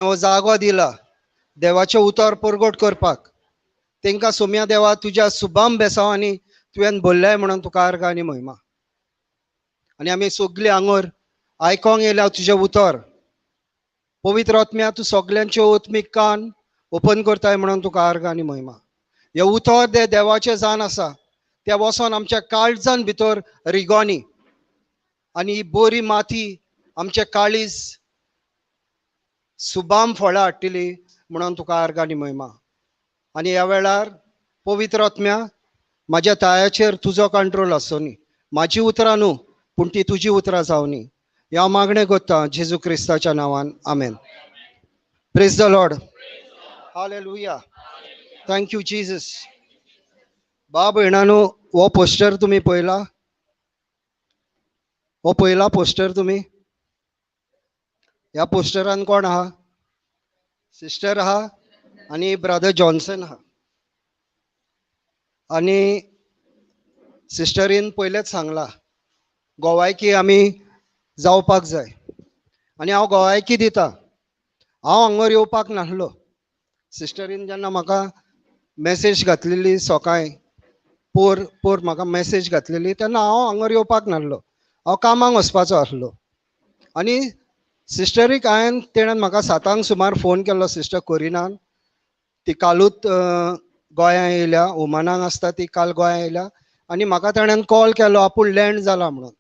हो जागो दिला देवाचें उतर परगट करपाक. तेंकां सोम्या देवा तुज्या सुबाम बेसांव आनी तुवें बोल्ल्याय म्हणून तुका अर्गां आनी महिमा. आनी आमी सगळीं आंगोर आयकोंक येयल्या तुजें उतर. पवित्र आत्म्या तूं सगल्यांचे आत्मीक कान ओपन करताय म्हणून तुका अर्गां आनी महिमा. हें उतर ते देवाचें जाण आसा तें वचोन आमच्या काळजान भितर रिगोनी आनी ही बरी माती आमच्या काळीज सुबाम फळां हाडटली म्हणून तुका अर्गां आनी महिमा. आनी ह्या वेळार पवित्र आत्म्या म्हाज्या तायाचेर तुजो कंट्रोल आसचो न्ही, म्हाजी उतरां न्हू पूण ती तुजी उतरां जावनी. ह्या मागणें करता जेजू क्रिस्ताच्या नांवान, आमेन. Praise the Lord. Hallelujah. Thank you Jesus. बा भयणानो, हो पोस्टर तुमी पळयला? हो पळयला पोस्टर तुमी? ह्या पोस्टरान कोण आहा? सिस्टर आहा आनी ब्रदर जॉन्सन आहा. आनी सिस्टरीन पयलेच सांगला गोवायकी आमी जावपाक जाय. आनी हांव गोवायकी दिता, हांव हांगर येवपाक नासलो. सिस्टरीन जेन्ना म्हाका मॅसेज घातलेली सकाळी पोर पोर म्हाका मॅसेज घातलेली तेन्ना हांव हांगर येवपाक नासलो, हांव कामाक वचपाचो आसलो. आनी सिस्टरीक हांवें तेणेन म्हाका 7 सुमार फोन केल्लो. सिस्टर कोरिनान, ती कालूच गोंया येयल्या, ओमानाक आसता ती, काल गोंया येयल्या. आनी म्हाका तेणेन कॉल केलो आपूण लँड जाला म्हणून.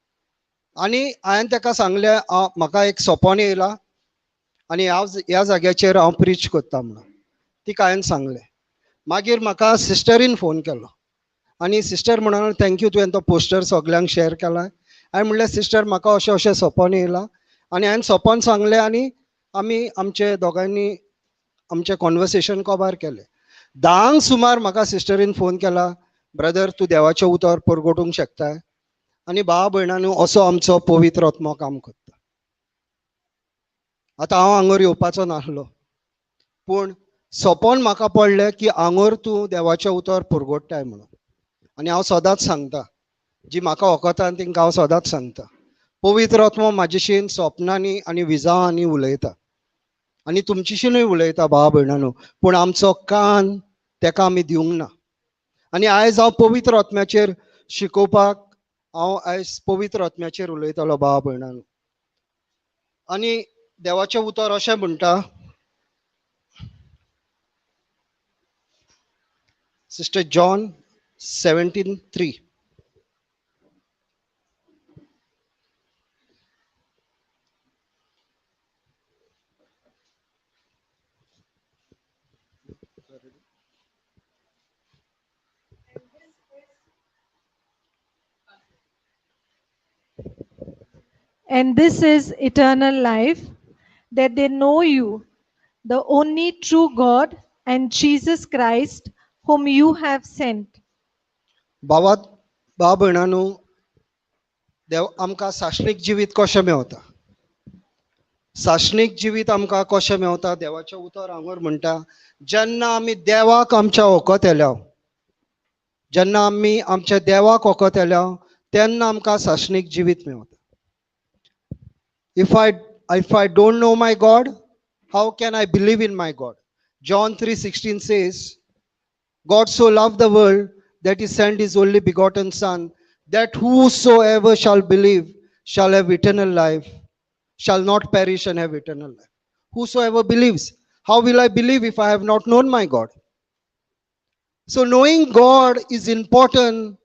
आनी हांवें तेका सांगलें म्हाका एक सोपोन येयला आनी ह्या जाग्याचेर हांव प्रीच करता म्हणून तिका हांवें सांगलें. मागीर म्हाका सिस्टरीन फोन केलो आनी सिस्टर म्हणून thank you तुवें तो पोस्टर सगल्यांक शेअर केला. हांवें म्हणलें सिस्टर म्हाका अशें अशें सोपोन येयला. आनी हांवें सोपोन सांगलें आनी आमी आमचे दोगांयनी आमचें कॉन्वर्सेशन कबार केलें. 10 सुमार म्हाका सिस्टरीन फोन केला, ब्रदर तूं देवाचें उतर परगटूंक शकता. आनी भाव भयणांनो असो आमचो पवित्र आत्मो काम करता. आतां हांव हांगर येवपाचो नासलो पूण सोपोन म्हाका पडलें की हांगर तूं देवाचें उतर परगट्टाय म्हणून. आनी हांव सदांच सांगता, जी म्हाका वखता तेंकां हांव सदांच सांगता, पवित्र आत्मो म्हाजेशीन सोपनांनी आनी विजावांनी उलयता आनी तुमचेशीनूय उलयता भाव भयणांनो, पूण आमचो कान तेका आमी दिवंक ना. आनी आयज हांव पवित्र आत्म्याचेर शिकोवपाक, हांव आयज पवित्र आत्म्याचेर उलयतलो भाव भयणांनो. आनी देवाचें उतर अशें म्हणटा, sister John 17:3. And this is eternal life, that they know you, the only true God, and Jesus Christ, whom you have sent. भावात भाव भयणांनो, देव आमकां साश्नीक जिवीत कशें मेवता? साश्नीक जिवीत आमकां कशें मेवता? देवाचें उतर हांगर म्हणटा, जेन्ना आमी देवाक आमच्या वखत येल्या, जेन्ना आमी आमच्या देवाक वखत येल्या तेन्ना आमकां साश्नीक जिवीत मेवता. If I don't know my God, how can I believe in my God? John 3:16 says, God so loved the world that he sent his only begotten Son, that whosoever shall believe shall have eternal life, shall not perish and have eternal life. Whosoever believes. How will I believe if I have not known my God? So knowing God is important,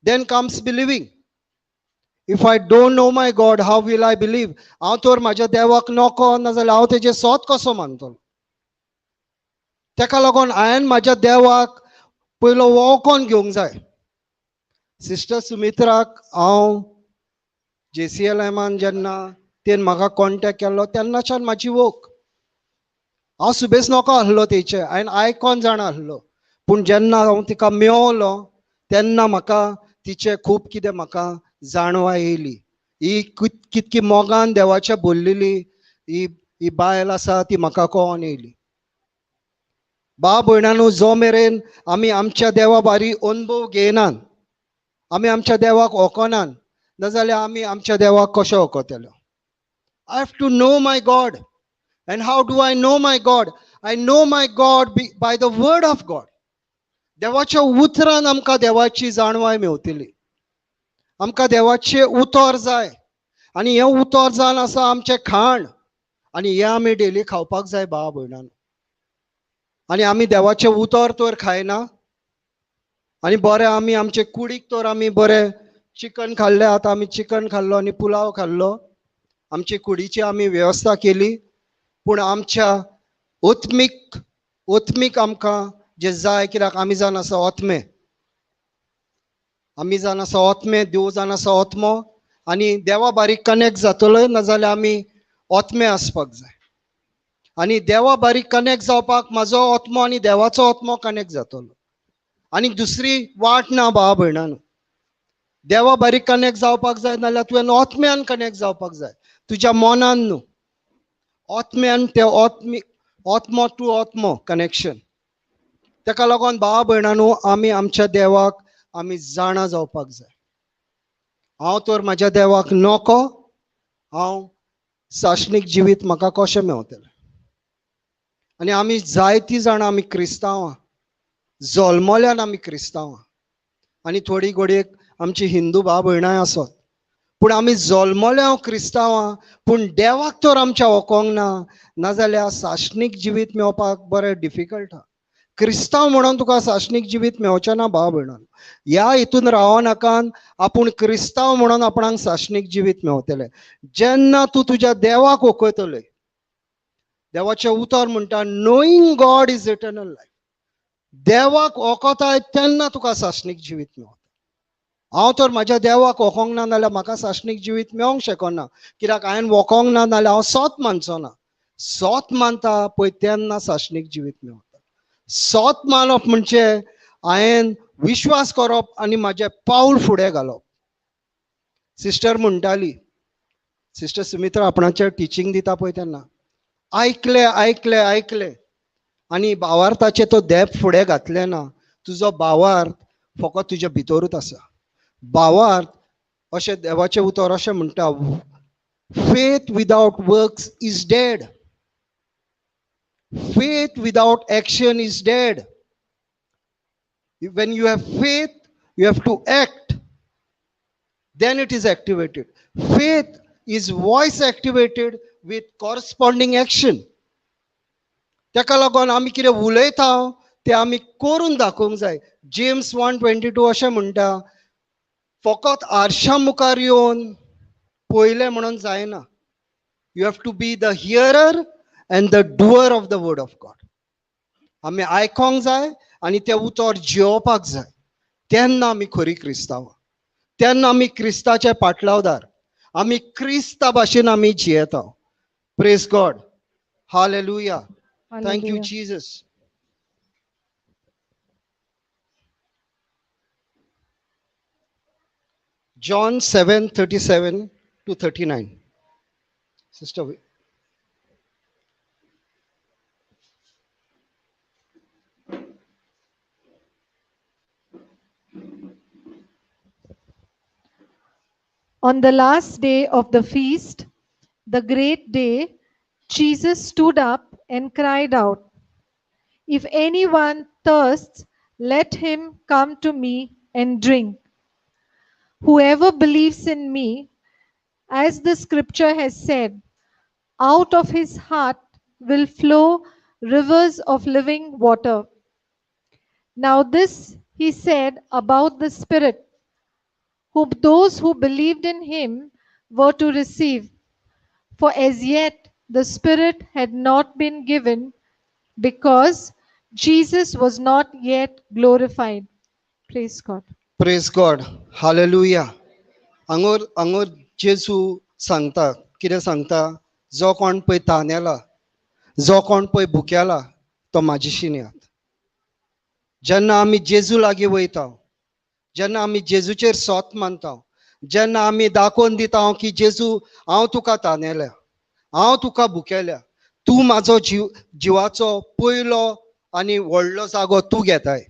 then comes believing. If I don't know my God, how will I believe? हांव तर म्हाज्या देवाक नको नाजाल्यार हांव तेजें सोत कसो मानतलो? तेका लागून हांवें म्हाज्या देवाक पयलो वळखोन घेवंक जाय. सिस्टर सुमित्राक हांव JCLM जेन्ना तेन म्हाका कॉन्टेक्ट केल्लो तेन्नाच्यान म्हाजी वळख. हांव सुबेज नको आसलो तेचे, हांवें आयकोन जाणा आसलो, पूण जेन्ना हांव तिका मेवलो तेन्ना म्हाका तिचें खूब कितें म्हाका जाणवाय येयली. ही कितकी मोगान देवाच्या बोल्लेली ही बायल आसा ती म्हाका कळोन येयली. भाव भयणांनो, जो मेरेन आमी आमच्या देवा बारी अनुभव घेयनात, आमी आमच्या देवाक वळखनात, नाजाल्यार आमी आमच्या देवाक कशें वळखतले? I have to know my God. And how do I know my God? I know my God by the word of God. देवाच्या उतरान आमकां देवाची जाणवाय मेवतली. आमकां देवाचें उतर जाय आनी हें उतर जावन आसा आमचें खाण आनी हें आमी डेली खावपाक जाय भाव भयणान. आनी आमी देवाचें उतर तर खायना आनी बरें आमी आमचे कुडीक तर आमी बरें चिकन खाल्लें, आतां आमी चिकन खाल्लो आनी पुलाव खाल्लो, आमची कुडीची आमी वेवस्था केली, पूण आमच्या ओत्मीक आमकां जे जाय, कित्याक आमी जावन आसा ओत्मे, आमी जावन आसा ओत्मे, देव जावन आसा ओत्मो आनी देवा बारीक कनेक्ट जातलो नाजाल्यार आमी ओत्मे आसपाक जाय. आनी देवा बारीक कनेक्ट जावपाक म्हाजो ओत्मो आनी देवाचो ओत्मो कनेक्ट जातलो आनी दुसरी वाट ना भावा भयणानो. देवा बारीक कनेक्ट जावपाक जाय नाजाल्यार तुवें ओत्म्यान कनेक्ट जावपाक जाय, तुज्या मनान न्हू, ओत्म्यान, ते ओत्मी ओत्मो टू ओत्मो कनेक्शन. तेका लागून भावा भयणानो आमी आमच्या देवाक आमी जाणा जावपाक जाय. हांव तर म्हाज्या देवाक नको, हांव सासणीक जिवीत म्हाका कशें मेवतलें? आनी आमी जायतीं जाणां आमी क्रिस्तांवां, जल्मल्यान आमी क्रिस्तांवां आनी थोडी घडयेक आमची हिंदू भाव भयणांय आसत, पूण आमी जल्मल्या क्रिस्तांवां, पूण देवाक तर आमच्या वकोंक ना, नाजाल्यार सासणीक जिवीत मेवपाक बरें डिफिकल्ट आहा. क्रिस्तांव म्हणून तुका सासणीक जिवीत मेवचें ना भाव भयणान. ह्या हितून रावनाकान आपूण क्रिस्तांव म्हणून आपणाक सासणीक जिवीत मेवतलें. जेन्ना तूं तुज्या देवाक वखयतले, देवाचें उतर म्हणटा knowing God is eternal life. देवाक वखताय तेन्ना तुका सासणीक जिवीत मेवता. हांव तर म्हाज्या देवाक वखोंक ना जाल्यार म्हाका सासणीक जिवीत मेवंक शकना, कित्याक हांवें वखोंक ना जाल्यार हांव सोत मानचो ना. सोत मानता पळय तेन्ना सासणीक जिवीत मेवता. सोत मानप म्हणजे हांवें विश्वास करप आनी म्हाजें पावल फुडें घालप. सिस्टर म्हणटाली, सिस्टर सुमित्रा आपणाचें टिचींग दिता पळय तेन्ना, आयकलें आयकलें आयकलें आनी भावार्थाचें तो देप फुडें घातलें ना. तुजो भावार्थ फकत तुज्या भितरूच आसा. भावार्थ अशें देवाचें उतर अशें म्हणटा, faith without works is dead, faith without action is dead. When you have faith, you have to act, then it is activated. Faith is voice activated with corresponding action. तेका लागून आमी कितें उलयता तें आमी करून दाखोवंक जाय. जेम्स 1:22 अशें म्हणटा, फकत आरशा मुखार येवन पळयलें म्हणून जायना. You have to be the hearer and the doer of the word of God. आमी आयकोंक जाय आनी तें उतर जियोवपाक जाय, तेन्ना आमी खरी क्रिस्तांवां, तेन्ना आमी क्रिस्ताचे पाटलावदार, आमी क्रिस्ता भाशेन आमी जियेता. Praise God, hallelujah, thank you Jesus. John 7:37 to 39. Sister. On the last day of the feast, the great day, Jesus stood up and cried out, "If anyone thirsts, let him come to me and drink. Whoever believes in me, as the scripture has said, out of his heart will flow rivers of living water." Now this he said about the Spirit, whom those who believed in him were to receive. For as yet the Spirit had not been given, because Jesus was not yet glorified. Praise God. Praise God. Hallelujah. Angor angor Jesu सांगता, कितें सांगता, जो कोण पळय तानेला, जो कोण पळय भुकेला, तो म्हाजेशीन यात. जेन्ना आमी जेजू लागीं वयता, जेन्ना आमी जेजूचेर सोत मानता, जेन्ना आमी दाखोवन दिता की जेजू हांव तुका तानेल्या, हांव तुका भुकेल्या, तूं म्हाजो जिवाचो पयलो आनी व्हडलो जागो तूं घेताय,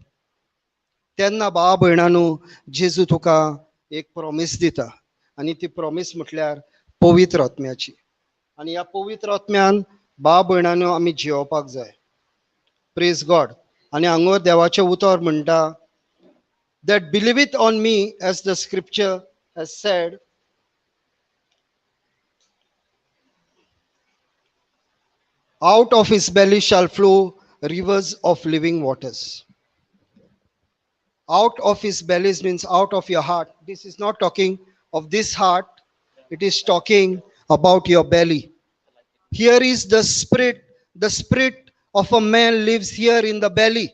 तेन्ना भावा भयणानू जेजू तुका एक प्रॉमीस दिता आनी ती प्रॉमीस म्हटल्यार पवित्र आत्म्याची. आनी ह्या पवित्र आत्म्यान बा भयणांनो आमी जियोवपाक जाय. Praise God. आनी हांगा देवाचें उतर म्हणटा, that believeth on me as the scripture has said, out of his belly shall flow rivers of living waters. Out of his bellies means out of your heart. This is not talking of this heart. It is talking about your belly. Here is the spirit. The spirit of a man lives here in the belly.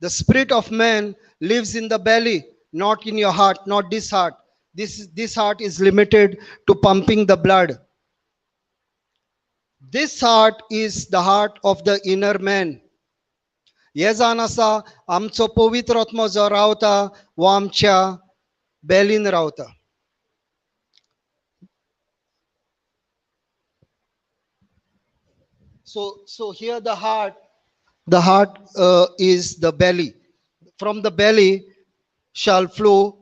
The spirit of man lives in the belly, not in your heart, not this heart. This heart is limited to pumping the blood. This heart is the heart of the inner man. हे जावन आसा आमचो पवित्र आत्मो जो रावता वो आमच्या बेलीन रावता. So here the heart is the belly. From the belly shall flow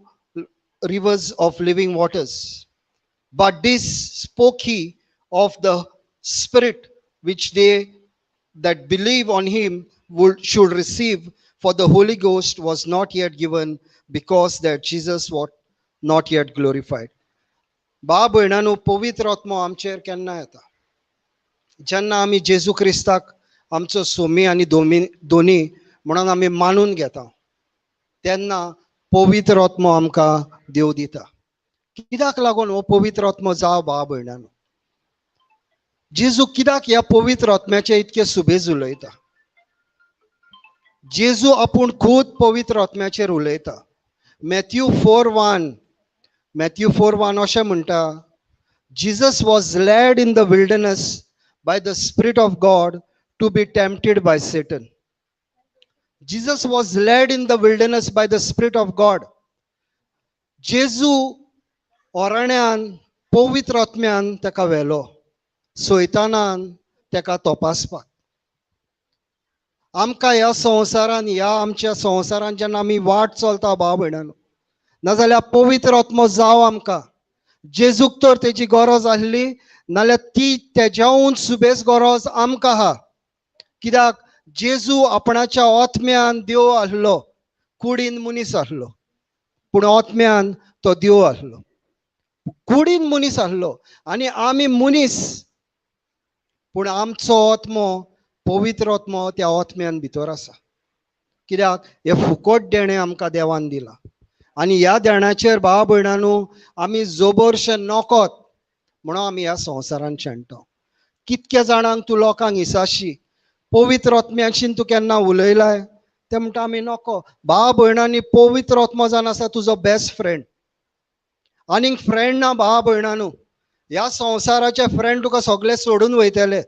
rivers of living waters. But this spoke he of the Spirit, which they that believe on him should receive, for the Holy Ghost was not yet given, because that Jesus was not yet glorified. बा भयणांनो, पवित्र आत्मो आमचेर केन्ना येता? जेन्ना आमी जेजू क्रिस्ताक आमचो सोमी आनी दोनी म्हणून आमी मानून घेता, तेन्ना पवित्र आत्मो आमकां देव दिता. कित्याक लागून हो पवित्र आत्मो जाव बा भयणांनो? जेजू कित्याक ह्या पवित्र आत्म्याचे इतके सुबेज उलयता? जेजू आपूण खूद पवित्र आत्म्याचेर उलयता. मॅथ्यू 4:1 अशें म्हणटा, Jesus was led in the wilderness by the Spirit of God to be tempted by Satan. Jesus was led in the wilderness by the Spirit of God. जेजू ओरण्यान पवित्र आत्म्यान ताका व्हेलो सैतानान ताका तपासपाक. आमकां ह्या संवसारान, ह्या आमच्या संवसारान जेन्ना आमी वाट चलता भाव भयणांनो, नाजाल्यार पवित्र आत्मो जाव आमकां. जेजूक तर तेजी गरज आसली, नाल्यार ती तेज्याहून सुबेज गरज आमकां आहा. कित्याक जेजू आपणाच्या आत्म्यान देव आसलो, कुडीन मनीस आसलो, पूण आत्म्यान तो देव आसलो. कुडीन मनीस आसलो आनी आमी मनीस, पूण आमचो आत्मो पवित्र आत्मो त्या आत्म्यान भितर आसा. कित्याक हें फुकट देणें आमकां देवान दिलां आनी ह्या देण्याचेर भाव भयणांनो आमी जोबरशें नकोत म्हणून आमी ह्या संवसारान शेणटा. कितक्या जाणांक तूं लोकांक इसाशी पवित्र आत्म्याशीन तूं केन्ना उलयलाय? ते म्हणटा आमी नको. भाव भयणांनी पवित्र आत्मो जावन आसा तुजो बेस्ट फ्रेंड. आनीक फ्रेंड ना भाव भयणांनो. ह्या संवसाराचे फ्रेंड तुका सगळे सोडून वयतले.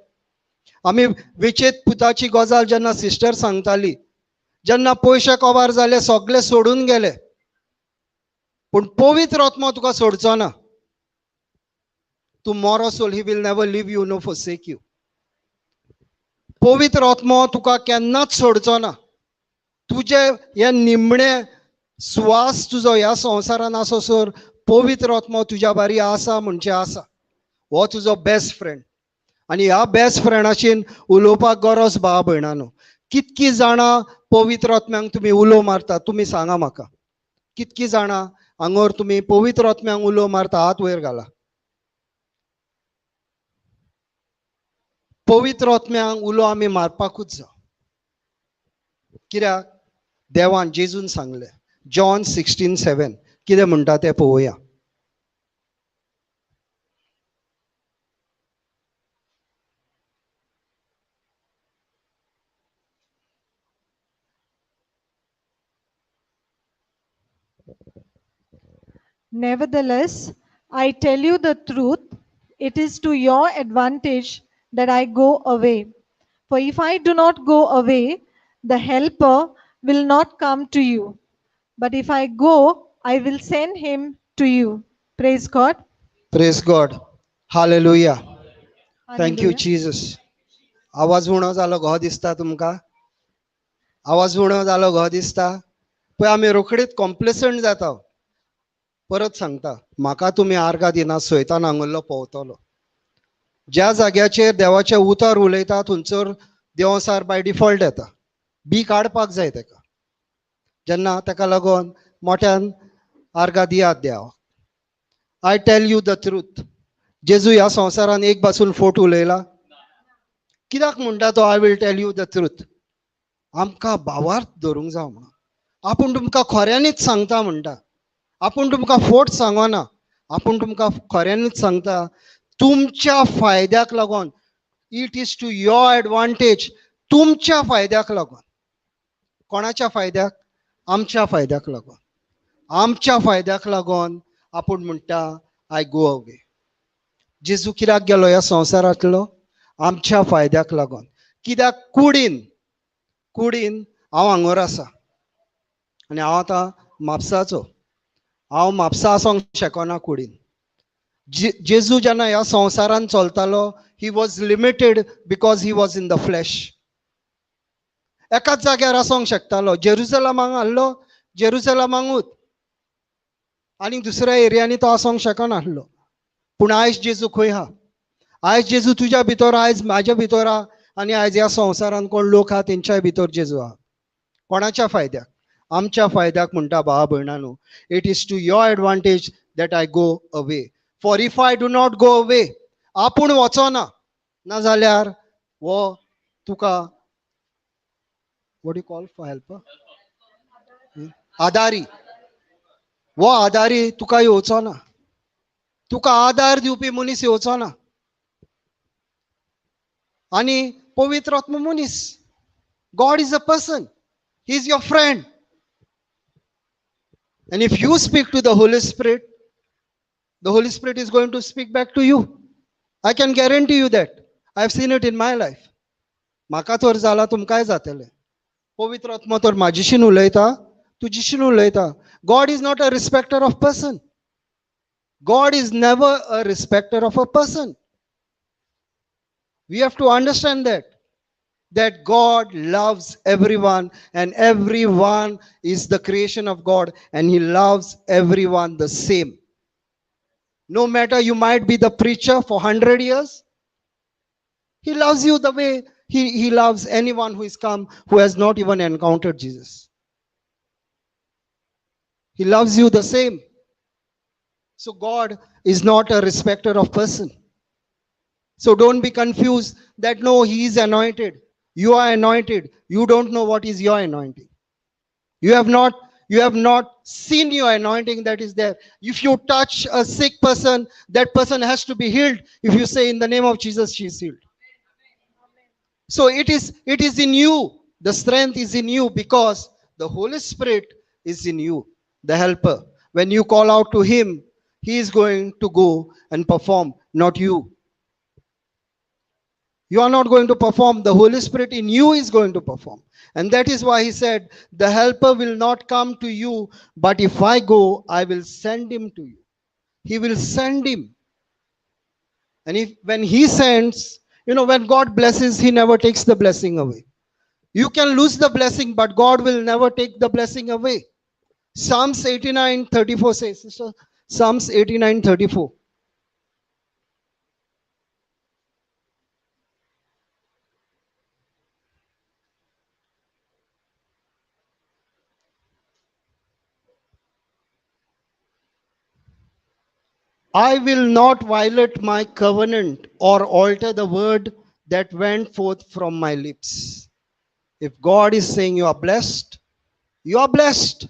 आमी विचेत पुताची गजाल जेन्ना सिस्टर सांगताली, जेन्ना पयशे कबार जाले सगळे सोडून गेले, पूण पवित्र आत्मो तुका सोडचो ना. तूं मरोसोल he will never leave you no forsake you. पवित्र आत्मो तुका केन्नाच सोडचो ना. तुजे हे निमणे सुवास तुजो ह्या संवसारान आसोसर पवित्र आत्मो तुज्या बारी आसा म्हणचे आसा. हो तुजो बेस्ट फ्रेंड आनी ह्या बेस्ट फ्रेंडाशीन उलोवपाक गरज भाव भयणांनो. कितकी जाणां पवित्र आत्म्यांक तुमी उलो मारता? तुमी सांगा म्हाका, कितकी जाणां हांगर तुमी पवित्र आत्म्यांक उलो मारता? हात वयर घाला. पवित्र आत्म्यांक उलो आमी मारपाकूच जाय. कित्याक देवान जेजून सांगलें, जॉन 16:7 कितें म्हणटा तें पळोवया. Nevertheless, I tell you the truth, it is to your advantage that I go away. For if I do not go away, the helper will not come to you. But if I go, I will send him to you. Praise God. Praise God. Hallelujah. Thank you, Jesus. आवाज उणो जालो गो दिसता तुमकां? आवाज उणो जालो गो दिसता? पळय आमी रोखडीच कॉम्प्लेसंट जाता. परत सांगता, म्हाका तुमी आर्गां दिना, सैतान हांगुल्लो पोवतलो. ज्या जाग्याचेर देवाचें उतर उलयता थंयसर देवसार बाय डिफॉल्ट येता. बी काडपाक जाय तेका. जेन्ना ताका लागून मोठ्यान आर्गां दियात देवाक. I tell you the truth. जेजू ह्या संवसारान एक पासून फोट उलयला? कित्याक म्हणटा तो I will tell you the truth? आमकां भावार्थ धरूंक जाय म्हणून. आपूण तुमकां खऱ्यांनीच सांगता म्हणटा. आपूण तुमकां फोट सांगना, आपूण तुमकां खऱ्यांनीच सांगता. तुमच्या फायद्याक लागून, it is to your advantage. तुमच्या फायद्याक लागून. कोणाच्या फायद्याक? आमच्या फायद्याक लागून. आमच्या फायद्याक लागून आपूण म्हणटा I go away. जेजू कित्याक गेलो ह्या संवसारांतलो? आमच्या फायद्याक लागून. कित्याक? कुडीन, कुडीन हांव हांगर आसा आनी हांव आतां म्हापसाचो. हांव म्हापसा आसोंक शकना कुडीन. जेजू जेन्ना ह्या संवसारान चलतालो, he was limited because he was in the flesh. एकाच जाग्यार आसोंक शकतालो. जेरुजलमाक आहलो, जेरुजलमांगूच, आनी दुसऱ्या एरियांनी तो आसोंक शकनासलो. पूण आयज जेजू खंय आहा? आयज जेजू तुज्या भितर, आयज म्हाज्या भितर आहा, आनी आयज ह्या संवसारान कोण लोक आहा तेंच्याय भितर जेजू आहा. कोणाच्या फायद्याक? आमच्या फायद्याक म्हणटा भावा भयणांनो. It is to your advantage that I go away. For if I do not go away, आपूण वचना नाजाल्यार हो तुका what you call for helper, आदारी, हो आदारी तुका येवचो ना. तुका आदार दिवपी मनीस येवचो ना. आनी पवित्र आत्मो मनीस. God is a person. He is your friend. And if you speak to the Holy Spirit, the Holy Spirit is going to speak back to you. I can guarantee you that. I have seen it in my life. म्हाका तर जाला, तुमकांय जातलें. पवित्र आत्मो तर म्हाजीशीन उलयता, तुजीशीन उलयता. God is not a respecter of person. God is never a respecter of a person. We have to understand that. That God loves everyone, and everyone is the creation of God, and He loves everyone the same. No matter you might be the preacher for 100 years, He loves you the way he loves anyone who is come, who has not even encountered Jesus. He loves you the same. So God is not a respecter of person. So don't be confused that no, he is anointed. You are anointed. You don't know what is your anointing. You have not seen your anointing that is there. If you touch a sick person, that person has to be healed. If you say in the name of Jesus, she is healed. So it is in you. The strength is in you because the Holy Spirit is in you, the helper. When you call out to him, he is going to go and perform, not you. You are not going to perform. The Holy Spirit in you is going to perform. And that is why he said, the helper will not come to you, but if I go, I will send him to you. He will send him. And if when he sends, you know, when God blesses, he never takes the blessing away. You can lose the blessing, but God will never take the blessing away. Psalms 89:34 says, sister, Psalms 89:34. I will not violate my covenant or alter the word that went forth from my lips. If God is saying you are blessed, you are blessed.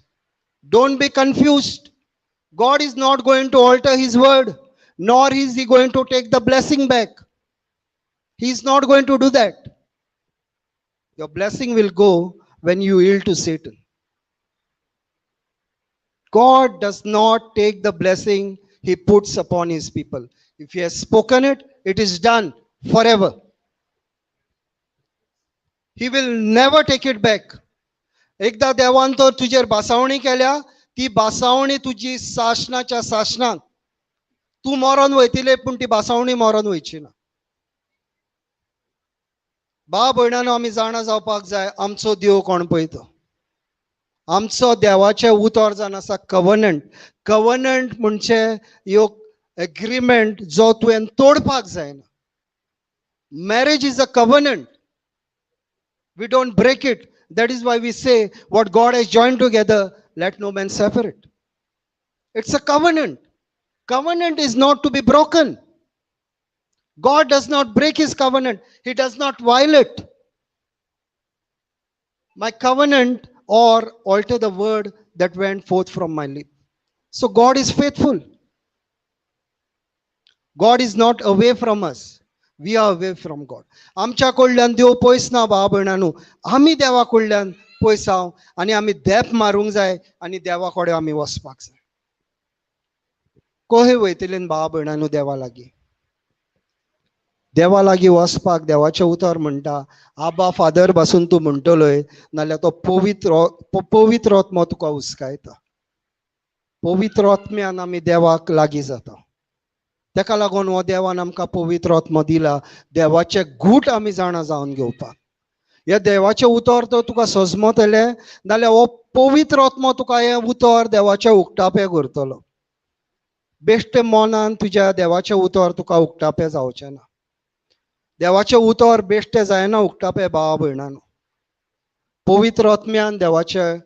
Don't be confused. God is not going to alter his word, nor is he going to take the blessing back. He is not going to do that. Your blessing will go when you yield to Satan. God does not take the blessing he puts upon his people. If he has spoken it, it is done forever. He will never take it back. एकदा देवान तर तुजेर बासावणी केल्या, ती बासावणी तुजी सासणाच्या सासणाक. तूं मरोन वयतले, पूण ती बासावणी मरोन वयची ना. बा भयणानो, आमी जाणा जावपाक जाय आमचो देव कोण पळय तो. आमचो देवाचें उतर जावन आसा कवनंट. कवनंट म्हणजे एक एग्रीमेंट जो तुवें तोडपाक जायना. Marriage is a covenant. We don't break it. That is why we say what God has joined together, let no man separate. It's a covenant. Covenant is not to be broken. God does not break his covenant. He does not violate my covenant or alter the word that went forth from my lip. So God is faithful. God is not away from us. We are away from God. आमच्या कडल्यान देव पयस ना भाव भयणांनो. आमी देवा कडल्यान पयस हांव आनी आमी देप मारूंक जाय आनी देवा कडेन आमी वचपाक जाय. कशें वयतले भाव भयणांनो देवा लागीं? देवा लागीं वचपाक देवाचें उतर म्हणटा आबा फादर बसून तूं म्हणटलोय, नाल्यार तो पवित्र पवित्र आत्मो तुका हुस्कायता. पवित्र आत्म्यान आमी देवाक लागीं जाता. तेका लागून हो देवान आमकां पवित्र आत्मो दिला, देवाचे गूट आमी जाणा जावन घेवपाक. ह्या देवाचें उतर तर तुका सजमतलें, नाल्यार हो पवित्र आत्मो तुका हें उतर देवाचें उक्तापें करतलो. बेश्टे मनान तुज्या देवाचें उतर तुका उक्तापें जावचें ना. देवाचें उतर बेश्टें जायना उक्तापें भावा भयणांनो. पवित्र आत्म्यान देवाचें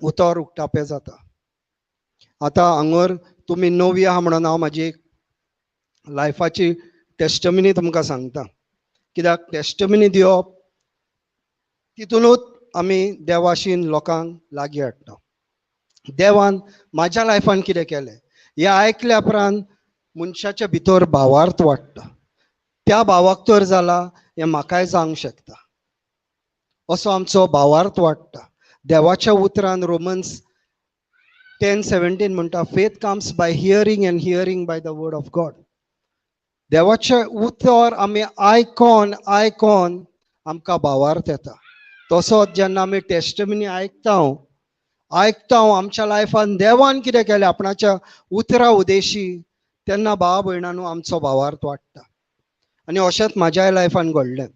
उतर उक्तापें जाता. आतां हांगर तुमी नवी आहा म्हणून हांव म्हाजी लायफाची टेस्टमिनी तुमकां सांगता. कित्याक टेस्टमिनी दिवप तितूनूच आमी देवाशीन लोकांक लागीं हाडटा. देवान म्हाज्या लायफान कितें केलें हें आयकल्या उपरांत मनशाच्या भितर भावार्थ वाडटा. त्या भावाक तर जाला हें म्हाकाय जावंक शकता, असो आमचो भावार्थ वाडटा. देवाच्या उतरान रोमन्स 10:17 म्हणटा, faith comes by hearing and hearing by the word of God. देवाचें उतर आमी आयकोन आयकोन आमकां भावार्थ येता. तसोच जेन्ना आमी टेस्टमिनी आयकता आयकता आमच्या लायफान देवान कितें केलें आपणाच्या उतरा उदेशी, तेन्ना भाव भयणांनो आमचो भावार्थ वाडटा. आनी अशेंच म्हाज्याय लायफान घडलें.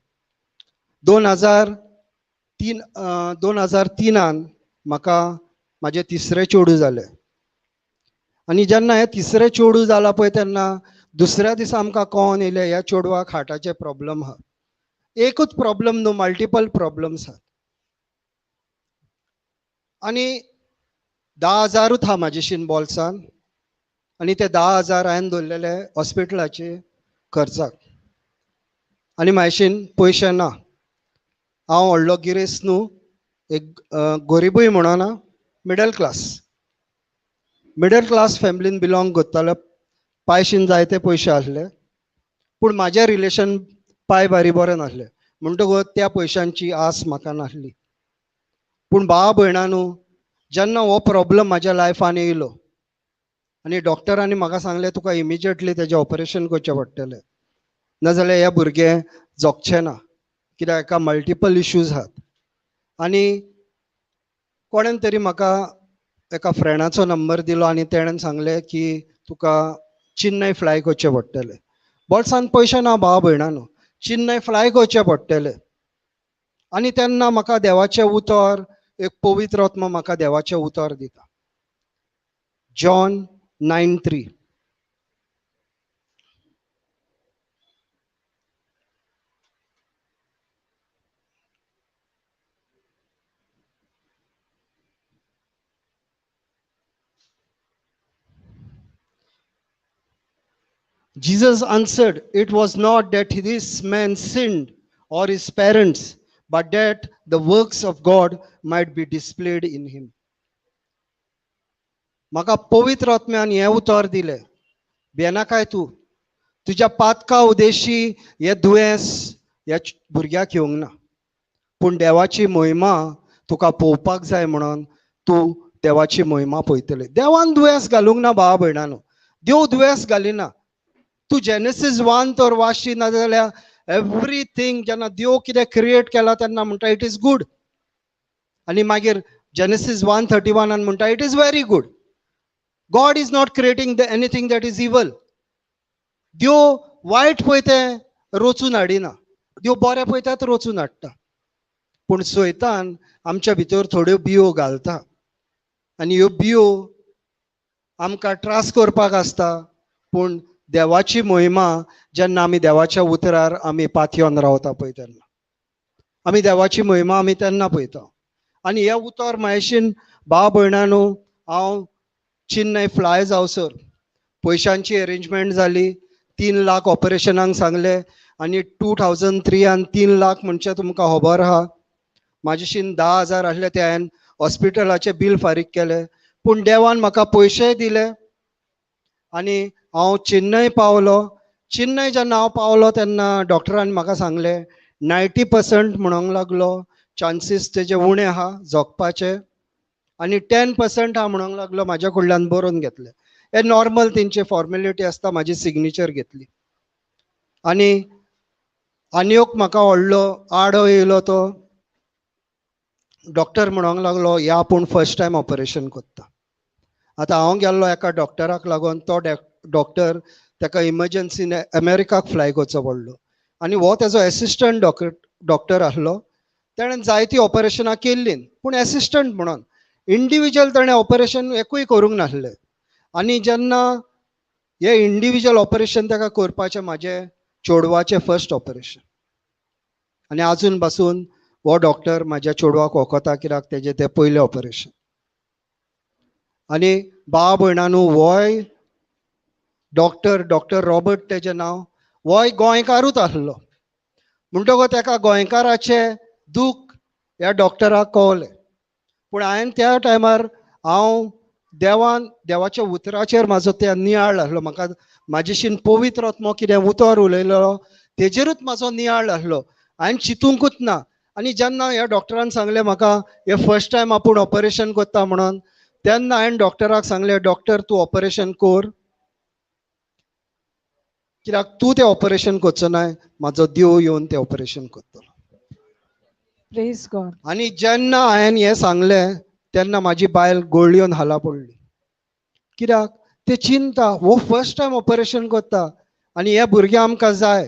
2003 म्हाका म्हाजें तिसरें चेडूं जालें. आनी जेन्ना हें तिसरें चेडूं जालां पळय तेन्ना दुसऱ्या दिसा आमकां कळोन येयलें ह्या चेडवाक हार्टाचे प्रॉब्लम आहा. एकूच प्रॉब्लम न्हू, मल्टिपल प्रॉब्लम्स आहात. आनी 10,000 आहा म्हाजेशीन बोल्सान, आनी ते 10,000 हांवें दवरलेले हॉस्पिटलाचे खर्चाक. आनी म्हाजेशीन पयशे ना. हांव व्हडलो गिरेस्त न्हू, एक गरिबूय म्हणना, मिडल क्लास. मिडल क्लास फॅमिलीन बिलोंग करतालो. पायशीन जायते पयशे आसले, पूण म्हाजें रिलेशन पाय बारी बरें नासलें, म्हणटकच त्या पयशांची आस म्हाका नासली. पूण भाव भयणांनो, जेन्ना हो प्रॉब्लम म्हाज्या लायफान येयलो आनी डॉक्टरांनी म्हाका सांगलें तुका इमिजिएटली तेजें ऑपरेशन करचें पडटलें, नाजाल्यार हें भुरगें जगचें ना, कित्याक हेका मल्टिपल इश्यूज आहात. आनी कोणेन तरी म्हाका एका फ्रेंडाचो नंबर दिलो आनी तेणेन सांगलें की तुका चेन्नय फ्लाय करचें पडटलें. बोल्सान पयशे ना भाव भयणांनो, चेन्नय फ्लाय करचें पडटलें. आनी तेन्ना म्हाका देवाचें उतर, एक पवित्र आत्मा म्हाका देवाचें उतर दिता. John 9:3. Jesus answered, it was not that this man sinned or his parents, but that the works of God might be displayed in him. म्हाका पवित्र आत्म्यान हें उतर दिलें, भियेनाकाय तूं, तुज्या पातका उदेशी हें दुयेंस ह्या भुरग्याक येवंक ना, पूण देवाची महिमा तुका पळोवपाक जाय म्हणून तूं देवाची महिमा पळयतले. देवान दुयेंस घालूंक ना भावा भयणांनो, देव दुयेंस घालिना. तूं जेनेसीस 1 तर वाचशी ना जाल्यार एवरीथींग जेन्ना देव कितें क्रिएट केला तेन्ना म्हणटा it is good, आनी मागीर जेनेसीस 1:31 म्हणटा it is very good. God is not creating the anything that is evil. देव वायट पळय तें रोचून हाडिना, देव बरें पळय तेंच रोचून हाडटा. पूण सैतान आमच्या भितर थोड्यो बियो घालता आनी ह्यो बियो आमकां त्रास करपाक आसता, पूण देवाची मोहिमा जेन्ना आमी देवाच्या उतरार आमी पातयेवन रावता पळय तेन्ना आमी देवाची मोहिमा आमी तेन्ना पळयता. आनी हें उतर मायशीन भाव भयणांनो, हांव चेन्नय फ्लाय जावसर पयशांची अरेंजमेंट जाली. 3 लाख ऑपरेशनाक सांगले आनी 2003 3 लाख म्हणजे तुमकां खबर आहा. म्हाजेशीन 10,000 आसले ते हांवें हॉस्पिटलाचें बील फारीक केलें. पूण देवान म्हाका पयशेय दिले आनी हांव चेन्नय पावलो. चेन्नय जेन्ना हांव पावलो तेन्ना डॉक्टरान म्हाका सांगलें 90% म्हणूंक लागलो चान्सीस तेजे उणे आहा जगपाचे आनी 10% आहा म्हणूंक लागलो म्हाज्या कडल्यान बरोवन घेतले. हे नॉर्मल तेंचे फॉर्मेलिटी आसता. म्हाजी सिग्नेचर घेतली आनी आनी एक म्हाका व्हडलो आडो येयलो. तो डॉक्टर म्हणूंक लागलो ह्या आपूण फर्स्ट टायम ऑपरेशन करता. आतां हांव गेल्लो एका डॉक्टराक लागून, तो डॉक्टर ताका इमर्जन्सीन अमेरिकाक फ्लाय करचो पडलो आनी हो तेजो एसिस्टंट डॉक्टर आसलो. तेणें जायतीं ऑपरेशनां केल्लीं पूण एसिस्टंट म्हणून इंडिविज्युअल ताणें ऑपरेशन एकूय करूंक नासलें. आनी जेन्ना हें इंडिविज्युअल ऑपरेशन ताका करपाचें म्हाजें चेडवाचें फर्स्ट ऑपरेशन आनी आजून पासून हो डॉक्टर म्हाज्या चेडवाक वखता कित्याक तेजें तें पयलें ऑपरेशन. आनी भाव भयणांनो, होय डॉक्टर, डॉक्टर रॉबर्ट तेजें नांव, होय गोंयकारूच आसलो. म्हणटकच ताका गोंयकाराचें दूख ह्या डॉक्टराक कवलें. पूण हांवें त्या टायमार हांव देवान देवाच्या उतराचेर म्हाजो त्या नियाळ आसलो. म्हाका म्हाजेशीन पवित्र आत्मो कितें उतर उलयलो तेजेरूच म्हाजो नियाळ आसलो. हांवें चिंतूंकूच ना. आनी जेन्ना ह्या डॉक्टरान सांगलें म्हाका हे फर्स्ट टायम आपूण ऑपरेशन करता म्हणून, तेन्ना हांवें डॉक्टराक सांगलें डॉक्टर तूं ऑपरेशन कर, कित्याक तूं तें ऑपरेशन करचो ना, म्हाजो देव येवन तें ऑपरेशन करतलो. Praise God. आनी जेन्ना हांवें हें सांगलें तेन्ना म्हाजी बायल गोळयोन हाला पडली. कित्याक ते चिंता हो फर्स्ट टायम ऑपरेशन करता आनी हे भुरगे आमकां जाय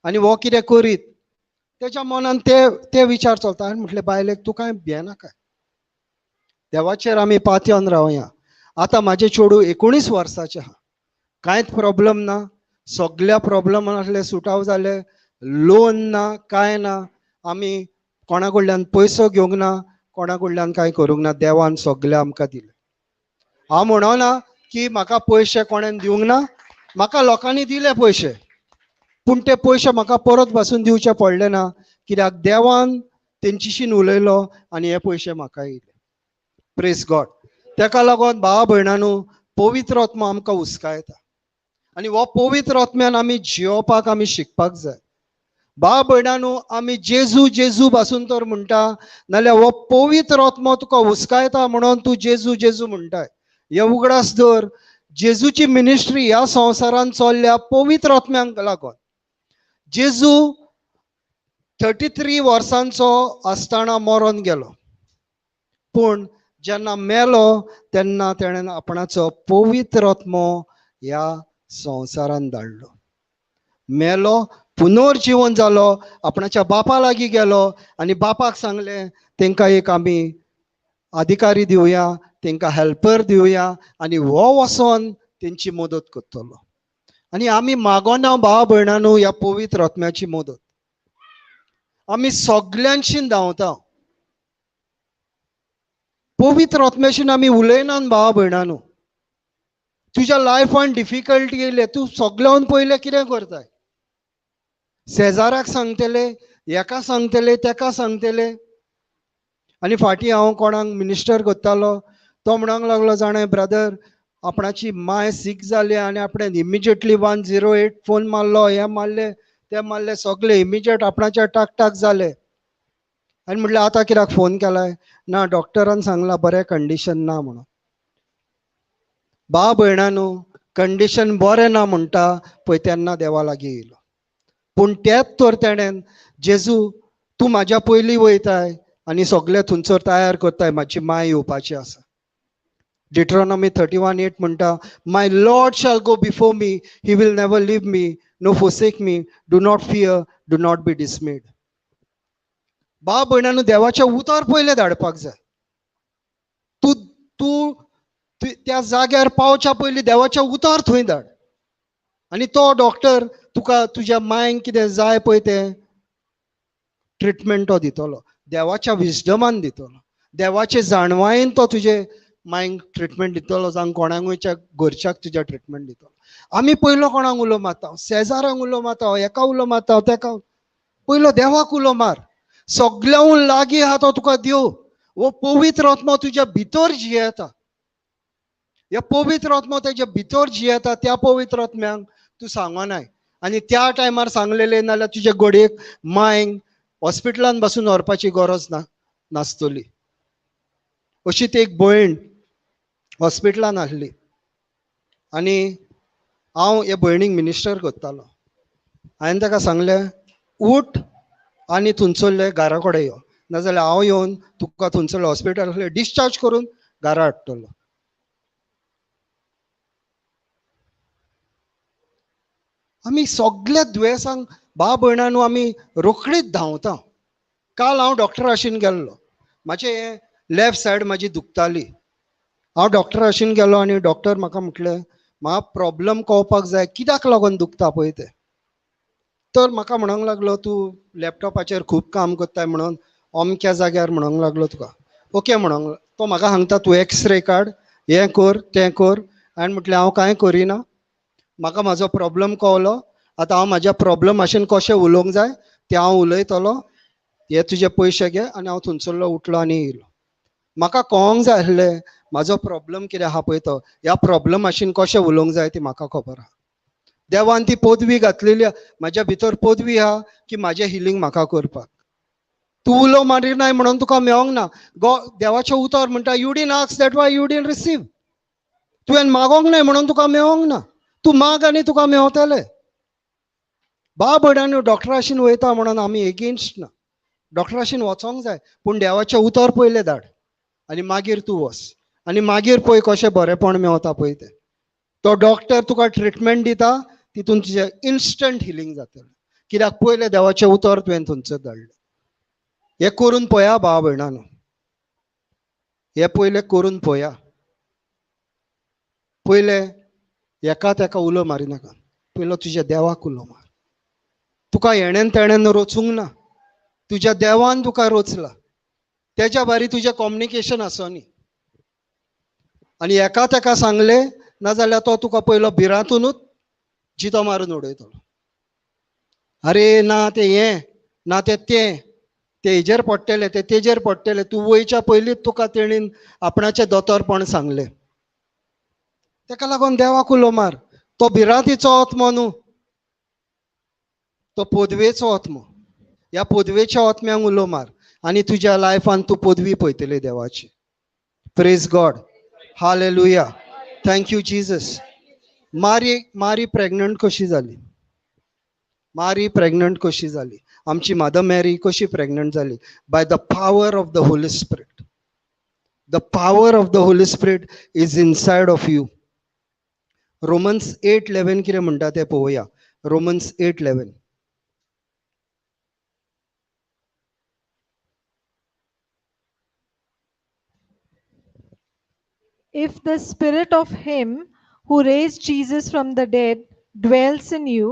आनी हो कितें करीत तेच्या मनान ते ते विचार चलता. आनी म्हटलें बायलेक तूं कांय भियेनाका, देवाचेर आमी पातयेवन रावया. आतां म्हाजें चेडूं 19 वर्साचें आहा, कांयच प्रॉब्लम ना, सगल्या प्रॉब्लमांतले सुटाव जाले, लोन ना कांय ना, आमी कोणा कडल्यान पयसो घेवंक ना, कोणा कडल्यान कांय करूंक ना, देवान सगळें आमकां दिलें. हांव म्हणना की म्हाका पयशे कोणेन दिवंक ना, म्हाका लोकांनी दिले पयशे, पूण ते पयशे म्हाका परत पासून दिवचे पडले ना, कित्याक देवान तेंचीशीन उलयलो आनी हे पयशे म्हाका येयले. Praise God. तेका लागून भावा भयणांनो, पवित्र आत्मो आमकां हुस्कायता आनी हो पवित्र आत्म्यान आमी जियोवपाक आमी शिकपाक जाय. भाव भयणांनो, आमी जेजू जेजू पासून तर म्हणटा, नाल्यार हो पवित्र आत्मो तुका हुस्कायता म्हणून तूं जेजू जेजू म्हणटाय. हे उगडास दवर, जेजूची मिनिस्ट्री ह्या संवसारान चल्ल्या पवित्र आत्म्यांक लागून. जेजू 33 वर्सांचो आसतना मरोन गेलो, पूण जेन्ना मेलो तेन्ना तेणें आपणाचो पवित्र आत्मो ह्या संवसारान धाडलो. मेलो, पुनर्जीवन जालो, आपणाच्या बापा लागीं गेलो आनी बापाक सांगलें तेंकां एक आमी अधिकारी दिवया, तेंकां हेल्पर दिवया आनी हो वचोन तेंची मदत करतलो. आनी आमी मागोना भाव भयणांनो ह्या पवित्र आत्म्याची मदत. आमी सगल्यांशीन धांवता, पवित्र आत्म्याशीन आमी उलयनान भाव भयणांनो. तुज्या लायफान डिफिकल्टी येयले, तूं सगल्यान पयलें कितें करताय? शेजाराक सांगतले, हेका सांगतले, तेका सांगतले. आनी फाटीं हांव कोणाक मिनिस्टर करतालो, तो म्हणूंक लागलो जाणें ब्रदर आपणाची माय सीक जाली आनी आपणें इमिजिएटली 108 फोन मारलो, हें मारलें तें मारलें, सगळें इमिजिएट आपणाच्या टाक टाक जालें. आनी म्हटलें आतां कित्याक फोन केलाय? ना डॉक्टरान सांगलां बरें कंडिशन ना म्हणून. भाव भयणांनो, कंडिशन बरें ना म्हणटा पळय तेन्ना देवा लागीं येयलो. पूण तेच तर तेणेन जेजू तूं म्हाज्या पयलीं वयताय आनी सगळें थंयसर तयार करताय, म्हाजी माय येवपाची आसा. Deuteronomy 31:8 म्हणटा, my Lord shall go before me, he will never leave me no forsake me, do not fear, do not be dismayed. भाव भयणांनो, देवाचें उतर पयलें धाडपाक जाय. तूं तूं त्या जाग्यार पावच्या पयलीं देवाचें उतर थंय धाड आनी तो डॉक्टर तुका तुज्या मायंक कितें जाय पळय तें ट्रिटमेंट तो दितलो, देवाच्या विजडमान दितलो, देवाचे जाणवायेन तो तुजे मायंक ट्रिटमेंट दितलो, जावं कोणाकूयच्या घरच्याक तुज्या ट्रिटमेंट दितलो. आमी पयलो कोणाक उलो मारता? शेजारांक उलो मारता, हेका उलो मारता, तेका. पयलो देवाक उलो मार. सगळ्याहून लागीं आहा तो तुका देव. हो पवित्र आत्मो तुज्या भितर जियेता. ह्या पवित्र आत्मो तेज्या भितर जियेता, त्या पवित्र आत्म्यांक तूं सांगनाय. आनी त्या टायमार सांगलेले नाल्यार तुज्या घडयेक मायंक हॉस्पिटलान बसून व्हरपाची गरज ना नासतली. अशी ती एक भयण हॉस्पिटलान आसली आनी हांव हे भयणीक मिनिस्टर करतालो. हांवें ताका सांगलें, उठ आनी थंयसरले घरा कडेन यो, नाजाल्यार हांव येवन तुका थंयसरले हॉस्पिटलांतले डिस्चार्ज करून घरा हाडटलो. आमी सगल्या दुयेंसांक भाव भयणांनो आमी रोखडीच धांवता. काल हांव डॉक्टराशीन गेल्लो, म्हाजें लेफ्ट सायड म्हाजी दुखताली. हांव डॉक्टराशीन गेलो आनी डॉक्टर म्हाका म्हटलें, म्हाका प्रॉब्लम कळपाक जाय कित्याक लागून दुखता पळय तें. तर म्हाका म्हणूंक लागलो, तूं लॅपटॉपाचेर खूब काम करताय म्हणून अमक्या जाग्यार म्हणूंक लागलो तुका. ओके म्हणूंक तो म्हाका सांगता, तूं एक्सरे काड, हें कर तें कर. हांवें म्हटलें हांव कांय करिना, म्हाका म्हाजो प्रॉब्लम कळ्ळो, आतां हांव म्हाज्या प्रॉब्लम भाशेन कशें उलोवंक जाय तें हांव उलयतलो, हे तुजे पयशे घे. आनी हांव थंयसरलो उठलो आनी येयलो. म्हाका कळोंक जाय आसलें म्हाजो प्रॉब्लम कितें आहा पळय तो, ह्या प्रॉब्लम भाशेन कशें उलोवंक जाय ती म्हाका खबर आहा. देवान ती पदवी घातलेली म्हाज्या भितर, पदवी आहा की म्हाजें हिलींग म्हाका करपाक. तूं उलो मारिनाय म्हणून तुका मेळोंक ना. गो देवाचें उतर म्हणटा, you didn't ask that why you didn't receive. तुवें मागोंक नाय म्हणून तुका मेळोंक ना. तूं माग आनी तुका मेवतलें. बा भयणांनो, डॉक्टराशीन वयता म्हणून आमी एगेन्स्ट ना, डॉक्टराशीन वचोंक जाय, पूण देवाचें उतर पयलें धाड आनी मागीर तूं वच आनी मागीर पळय कशें बरेंपण मेवता पळय तें. तो डॉक्टर तुका ट्रिटमेंट दिता, तितून तुजें इन्स्टंट हिलींग जातलें, कित्याक पयलें देवाचें उतर तुवें थंयसर धाडलें. हें करून पळया भाव भयणांनो, हें पयलें करून पळया. पयलें एका तेका उलो मारिनाका, पयलो तुज्या देवाक उलो मार. तुका हेणेन तेणेन रोचूंक ना, तुज्या देवान तुका रोचला, तेज्या बारी तुजें कॉम्युनिकेशन आसनी. आनी एका तेका सांगलें नाजाल्यार तो तुका पयलो भिरांतुनूच जितो मारून उडयतलो. अरे ना तें हें ना तें तें, तें हेजेर पडटलें तें तेजेर पडटलें. तूं वयच्या पयलींच तुका तेणीन आपणाचें दोतोरपण सांगलें. तेका लागून देवाक उलो मार. तो भिरांतीचो आत्मो न्हू, तो पदवेचो आत्मो. ह्या पदवेच्या आत्म्यांक उलो मार आनी तुज्या लायफान तूं पदवी पळयतली देवाची. Praise God, hallelujah, thank you Jesus. Mary Mary pregnant कशी जाली? मारी प्रेग्नंट कशी जाली? आमची मदर मॅरी कशी प्रेग्नंट जाली? By the power of the Holy Spirit. The power of the Holy Spirit is inside of you. Romans 8:11 कितें म्हणटा तें पळोवया. Romans 8:11. If the spirit of him who raised Jesus from the dead dwells in you,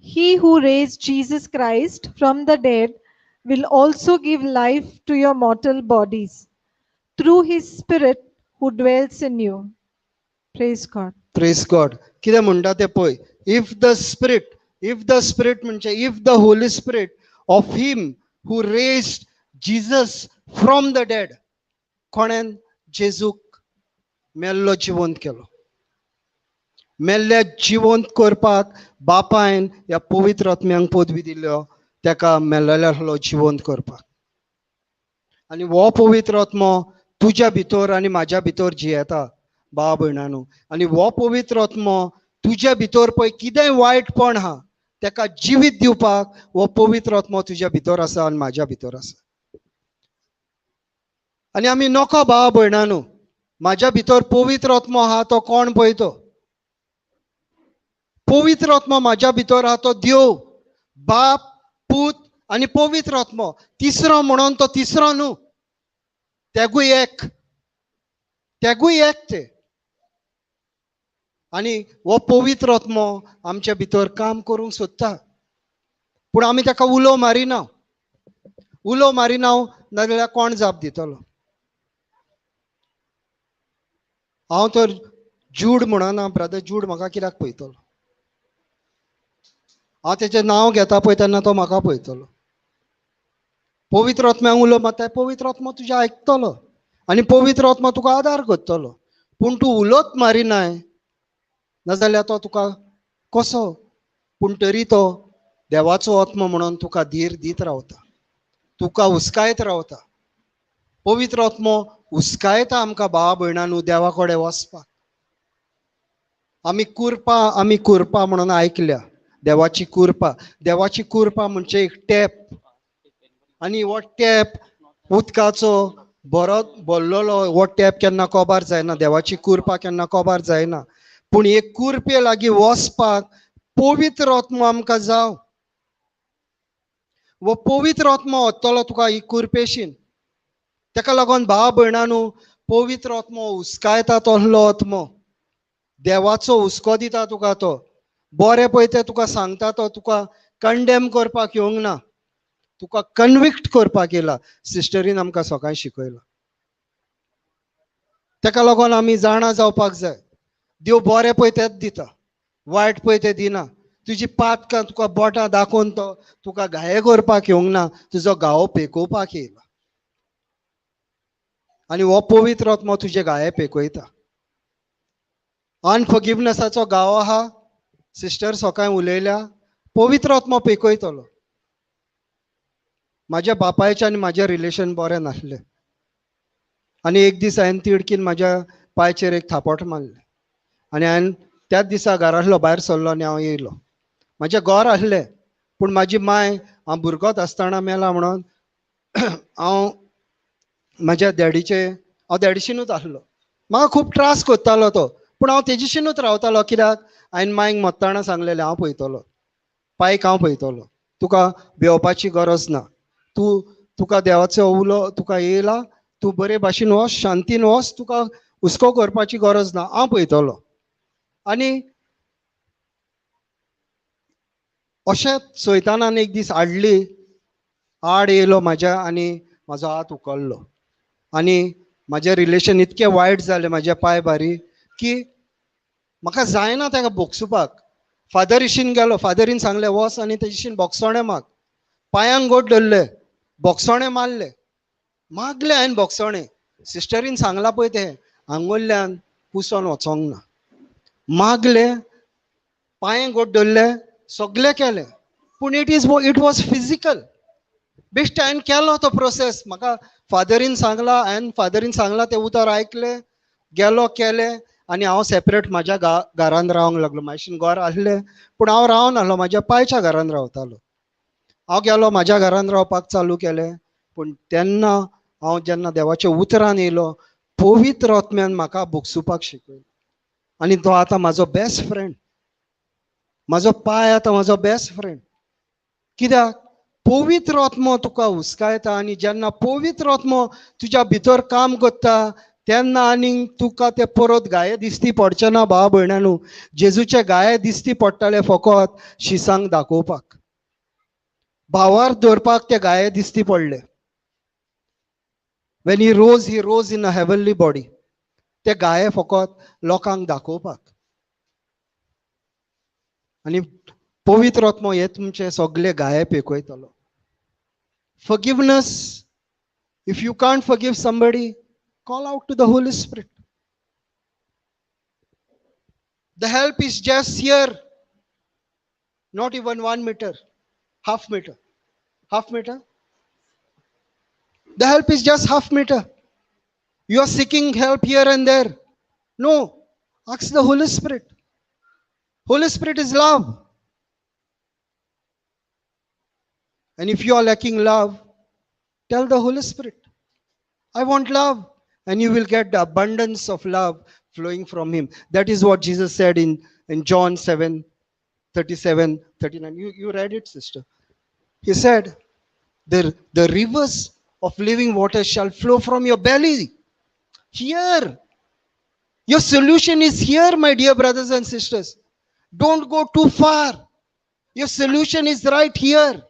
he who raised Jesus Christ from the dead will also give life to your mortal bodies through his spirit who dwells in you. Praise God. Praise God. कितें म्हणटा तें पळय. If the spirit, if the spirit म्हणजे if the Holy Spirit of him who raised Jesus from the dead, कोणेन जेजूक मेल्लो जिवंत केलो. मेल्ल्या जिवंत करपाक बापायन ह्या पवित्र आत्म्यांक पदवी दिल्यो, तेका मेल्ल्यालो जिवंत करपाक. आनी हो पवित्र आत्मो तुज्या भितर आनी म्हाज्या भितर जियेता भाव भयणांनो. आनी हो पवित्र आत्मो तुज्या भितर पळय कितेंय वायटपण आहा तेका जिवीत दिवपाक हो पवित्र आत्मो तुज्या भितर आसा आनी म्हाज्या भितर आसा. आनी आमी नको भाव भयणांनो, म्हाज्या भितर पवित्र आत्मो आहा तो कोण पळय तो पवित्र आत्मो म्हाज्या भितर आहा तो देव बाप पूत आनी पवित्र आत्मो. तिसरो म्हणून तो तिसरो न्हू, तेगूय एक, तेगूय एक ते. आनी हो पवित्र आत्मो आमच्या भितर काम करूंक सोदता, पूण आमी ताका उलो मारिना. उलो मारिना नाजाल्यार कोण जाप दितलो? हांव तर जूड म्हणना, ब्रदर जूड म्हाका कित्याक पळयतलो? हांव तेचें नांव घेता पळय तेन्ना तो म्हाका पळयतलो. पवित्र आत्म्याक उलो मारता, पवित्र आत्मो तुजें आयकतलो आनी पवित्र आत्मो तुका आदार करतलो. पूण तूं उलोच मारिनाय नाजाल्यार तो तुका कसो? पूण तरी तो देवाचो आत्मो म्हणून तुका धीर दीत रावता, तुका हुस्कायत रावता. पवित्र आत्मो हुस्कायता आमकां भावा भयणांनो देवा कडेन वचपाक. आमी कुरपा, आमी कुरपा म्हणून आयकल्या, देवाची कुरपा. देवाची कुरपा म्हणजे एक टॅप, आनी हो टॅप उदकाचो बरो भरलेलो हो टॅप केन्ना कोबार जायना, देवाची कुरपा केन्ना कोबार जायना. पूण एक कुरपे लागीं वचपाक पवित्र आत्मो आमकां जाव. वो पवित्र आत्मो वतलो तुका ही कुरपेशीन. ताका लागून भाव भयणांनो पवित्र आत्मो हुस्कायता तसलो आत्मो, देवाचो हुस्को दिता तुका. तो बरें पळय तें तुका सांगता, तो तुका कंडेम करपाक येवंक ना, तुका कन्विक्ट करपाक येयला. सिस्टरीन आमकां सकाळीं शिकयलां. ताका लागून आमी जाणा जावपाक जाय, देव बरें पळय तेंच दिता, वायट पळय तें दिना. तुजी पातकां तुका बोटां दाखोवन तो तुका घाये करपाक येवंक ना, तुजो घावो पेकोवपाक येयला. आनी हो पवित्र आत्मो तुजे घाये पेकयता. अनफॉरगिवनेसाचो घावो आहा, सिस्टर सकाळीं उलयल्या, पवित्र आत्मो पेकयतलो. म्हाज्या बापायचें आनी म्हाजें रिलेशन बरें नासलें, आनी एक दीस हांवें तिडकीन म्हाज्या पांयचेर एक थापट मारलें, आनी हांवें त्याच दिसा घरांतलो भायर सरलो आनी हांव येयलो. म्हाजें घर आसलें, पूण म्हाजी माय हांव भुरगोच आसतना मेला म्हणून हांव म्हाज्या डॅडीचे, हांव डॅडीशीनूच आसलो. म्हाका खूब त्रास करतालो तो, पूण हांव तेजीशीनूच रावतालो. कित्याक हांवें मायक मत्ताना सांगलेलें, हांव पळयतलो पायक, हांव पळयतलो, तुका भिवपाची गरज ना, तूं तुका देवाचो उलो तुका येयला, तूं बरे भाशेन वच, शांतीन वच, तुका हुस्को करपाची गरज ना, हांव पळयतलो. आनी अशेंच सैतानान एक दीस हाडली, आड येयलो म्हाज्या आनी म्हाजो हात उखल्लो, आनी म्हाजें रिलेशन इतकें वायट जालें म्हाज्या पांय बारी की म्हाका जायना ताका बोगसुपाक. फादरीशीन गेलो, फादरीन सांगलें वच आनी तेजीशीन बोगसोणें माग. पांयांक गोड धरले, बोगसोणें मारले, मागले हांवें बोगसोणें. सिस्टरीन सांगलां पळय तें हांगोल्ल्यान पुसोन वचोंक ना. मागले, पांये गोड धरले, सगळें केलें, पूण it was physical. बेश्टें हांवें केलो तो प्रोसेस. म्हाका फादरीन सांगलां, हांवें फादरीन सांगलां तें उतर आयकलें, गेलो, केलें, आनी हांव सेपरेट म्हाज्या घरान रावंक लागलो. म्हाजेशीन घर आसलें पूण हांव रावनासलो, म्हाज्या पायच्या घरान रावतालो. हांव गेलो म्हाज्या घरान रावपाक चालू केलें. पूण तेन्ना हांव जेन्ना देवाच्या उतरान येयलो, पवित्र आत्म्यान म्हाका बोगसुपाक शिकयलो, आनी तो आतां म्हाजो बेस्ट फ्रेंड. म्हाजो पांय आतां म्हाजो बेस्ट फ्रेंड. कित्याक पवित्र आत्मो तुका हुस्कायता, आनी जेन्ना पवित्र आत्मो तुज्या भितर काम करता तेन्ना आनीक तुका ते परत घाये दिसती पडचे ना. भाव भयणांनो, जेजूचे घाये दिसती पडटाले फकत शिसांक दाखोवपाक, भावार दवरपाक ते घाये दिसती पडले. When he rose, he rose in a heavenly body. ते घाये फकत लोकांक दाखोवपाक. आनी पवित्र आत्मो हे तुमचे सगळे घाये पेकयतलो. Forgiveness, if you can't forgive somebody, call out to the Holy Spirit. The help is just here, not even 1 meter, half meter, half meter. The help is just half meter. You are seeking help here and there. No, ask the Holy Spirit. Holy Spirit is love. And if you are lacking love, tell the Holy Spirit, I want love. And you will get the abundance of love flowing from him. That is what Jesus said in John 7, 37, 39. You read it, sister. He said, the rivers of living water shall flow from your belly. Here. Your solution is here, my dear brothers and sisters. Don't go too far. Your solution is right here.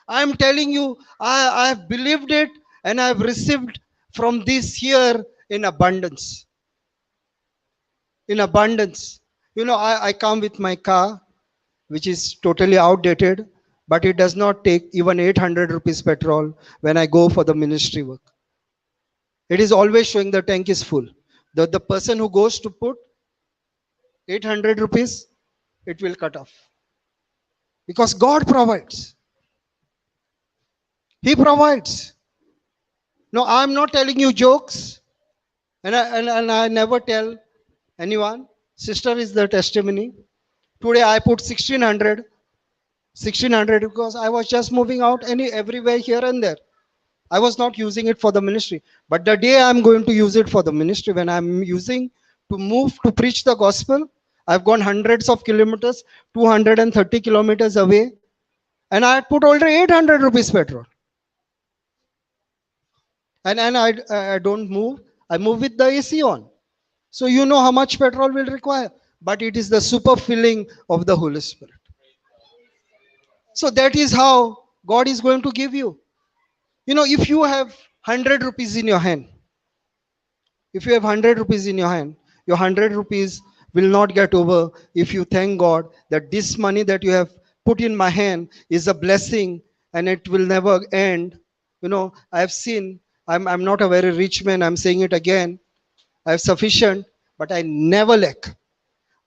I am telling you, I have believed it and I have received from this here in abundance. In abundance. You know, I come with my car, which is totally outdated, but it does not take even 800 rupees petrol when I go for the ministry work. It is always showing the tank is full. The person who goes to put 800 rupees, it will cut off. Because God provides. He provides. No, I'm not telling you jokes. And I never tell anyone. Sister is the testimony. Today I put 1600. 1600 because I was just moving out everywhere here and there. I was not using it for the ministry. But the day I'm going to use it for the ministry, when I'm using to move to preach the gospel, I've gone hundreds of kilometers, 230 kilometers away, and I had put already 800 rupees petrol. And I don't move. I move with the AC on. So you know how much petrol will require. But it is the super filling of the Holy Spirit. So that is how God is going to give you. You know, if you have 100 rupees in your hand, if you have 100 rupees in your hand, your 100 rupees will not get over if you thank God that this money that you have put in my hand is a blessing and it will never end. You know, I have seen, I'm not a very rich man, I'm saying it again. I have sufficient, but I never lack.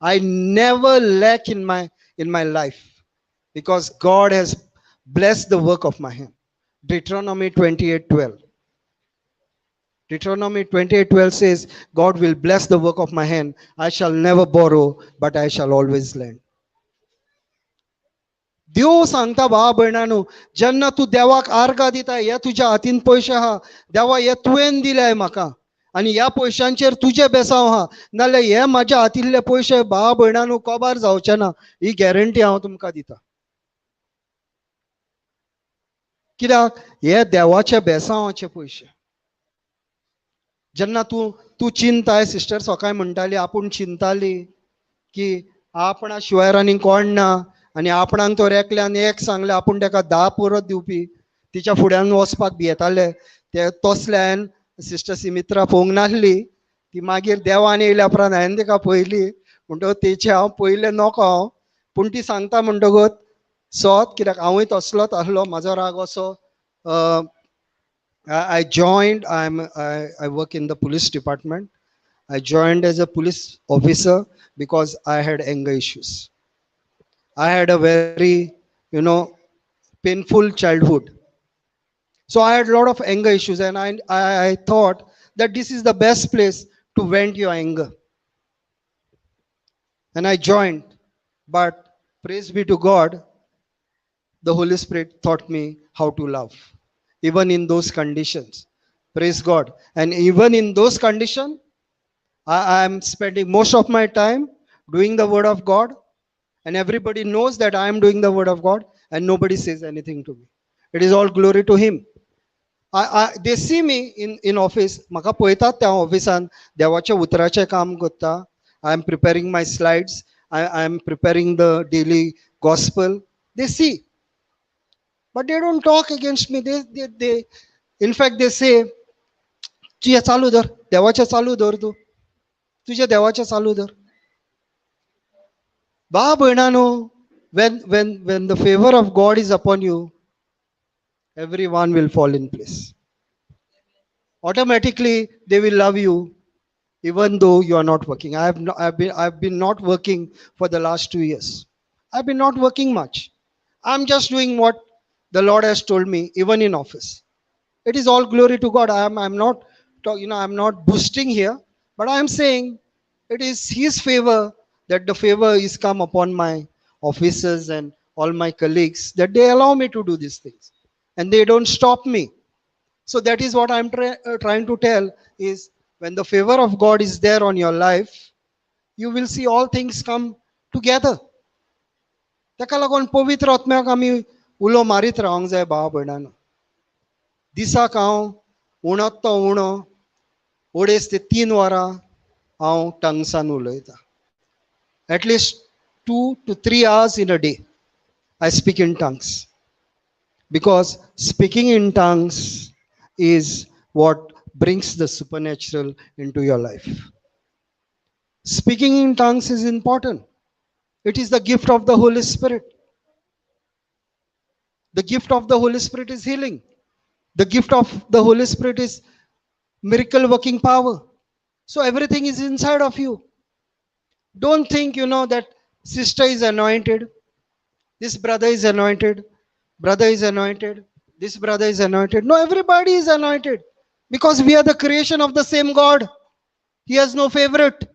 I never lack in my life because God has blessed the work of my hand. Deuteronomy 28:12. Deuteronomy 28:12 says, God will bless the work of my hand. I shall never borrow, but I shall always lend. देव सांगता भावा भयणांनो, जेन्ना तूं देवाक आर्गां दिता, हे तुज्या हातीन पयशे आहा, देवा हे तुवें दिले म्हाका आनी ह्या पयशांचेर तुजें बेसांव आहा, नाल्यार हे म्हाज्या हातींतले पयशे भावा भयणांनो कबार जावचे ना, ही गॅरंटी हांव तुमकां दिता. कित्याक हे देवाचे बेसांवाचे पयशे. जेन्ना तूं तूं चिंताय, सिस्टर सकाळी म्हणटाली आपूण चिंताली की आपणा शिवाय आनी कोण ना, आनी आपणाक तो एकल्यान एक सांगलें आपूण ताका 10 परत दिवपी, तिच्या फुड्यान वचपाक भियेताले. ते तसल्यान सिस्टर सिमित्रा पळोवंक नासली, ती मागीर देवान येयल्या उपरांत हांवें तिका पळयली, म्हणटकच तेचे हांव पयलें नको हांव, पूण ती सांगता म्हणटकच सोत, कित्याक हांवूय तसलोच आसलो, म्हाजो राग असो. I joined, I work in the police department. I joined as a police officer because I had anger issues. I had a very, you know, painful childhood. So I had a lot of anger issues, and I thought that this is the best place to vent your anger. And I joined, but praise be to God, the Holy Spirit taught me how to love, even in those conditions. Praise God. And even in those conditions, I am spending most of my time doing the word of God. And everybody knows that I am doing the word of God, and nobody says anything to me. It is all glory to Him. They see me in office. Maka poyतात त्या ऑफिसान देवाच्या उतराचें काम करता. I am preparing my slides. I am preparing the daily gospel. They see. But they don't talk against me. They in fact, they say, तुझे चालू धर, देवाचें चालू धर तूं, तुझे देवाचें चालू धर. बा भयणानो, when the favor of God is upon you, everyone will fall in place. Automatically, they will love you, even though you are not working. I've been not working for the last 2 years. I've been not working much. I'm just doing what the Lord has told me, even in office. It is all glory to God. I'm not, you know, I'm not boasting here, but I'm saying it is His favor that the favor is come upon my officers and all my colleagues, that they allow me to do these things and they don't stop me. So that is what I'm trying to tell is, when the favor of God is there on your life, you will see all things come together. ताका लागून पवित्र आत्म्याक आमी उलो मारीत रावंक जाय भावा भयणांनो. दिसाक हांव उणो तो उणो 2.5 ते 3 वरां हांव टंग्सान उलयतां. At least 2 to 3 hours in a day I speak in tongues, because speaking in tongues is what brings the supernatural into your life. Speaking in tongues is important. It is the gift of the Holy Spirit. The gift of the Holy Spirit is healing. The gift of the Holy Spirit is miracle working power. So everything is inside of you. Don't think, you know, that sister is anointed, this brother is anointed, brother is anointed, this brother is anointed. No, everybody is anointed, because we are the creation of the same God. He has no favorite.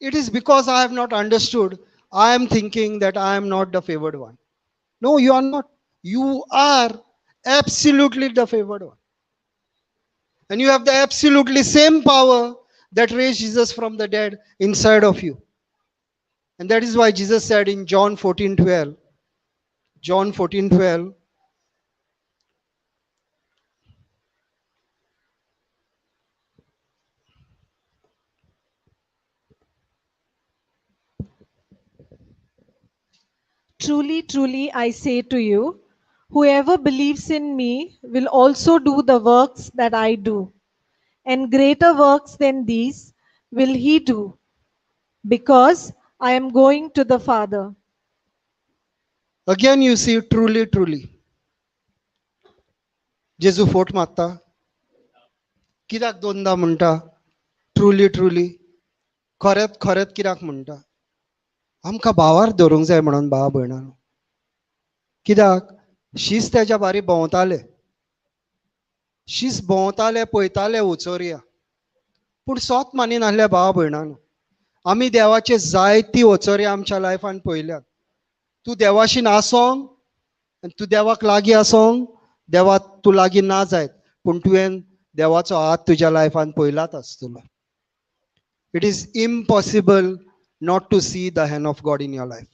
It is because I have not understood, I am thinking that I am not the favored one. No, you are not. You are absolutely the favored one. And you have the absolutely same power that raised Jesus from the dead inside of you. And that is why Jesus said in John 14:12, John 14:12, Truly, truly, I say to you, whoever believes in me will also do the works that I do, and greater works than these will he do, because I am going to the Father. Again you see, truly, truly. जेजू फोट मारता कित्याक दोनदा म्हणटा truly, truly? खरेंच खरेंच कित्याक म्हणटा? आमकां भावार धरूंक जाय म्हणून भावा भयणांनो. कित्याक शीस तेज्या बारी भोंवताले, शीस भोंवताले, पळयताले उचोरया, पूण सोत मानिनासले भावा भयणांनो. आमी देवाचे जायती वचोरया आमच्या लायफान पळयल्यात. तूं देवाशीन आसोंक आनी तूं देवाक लागीं आसोंक, देवा तूं लागीं ना जायत, पूण तुवें देवाचो हात तुज्या लायफान पळयलाच आसतलो. It is impossible not to see the hand of God in your life,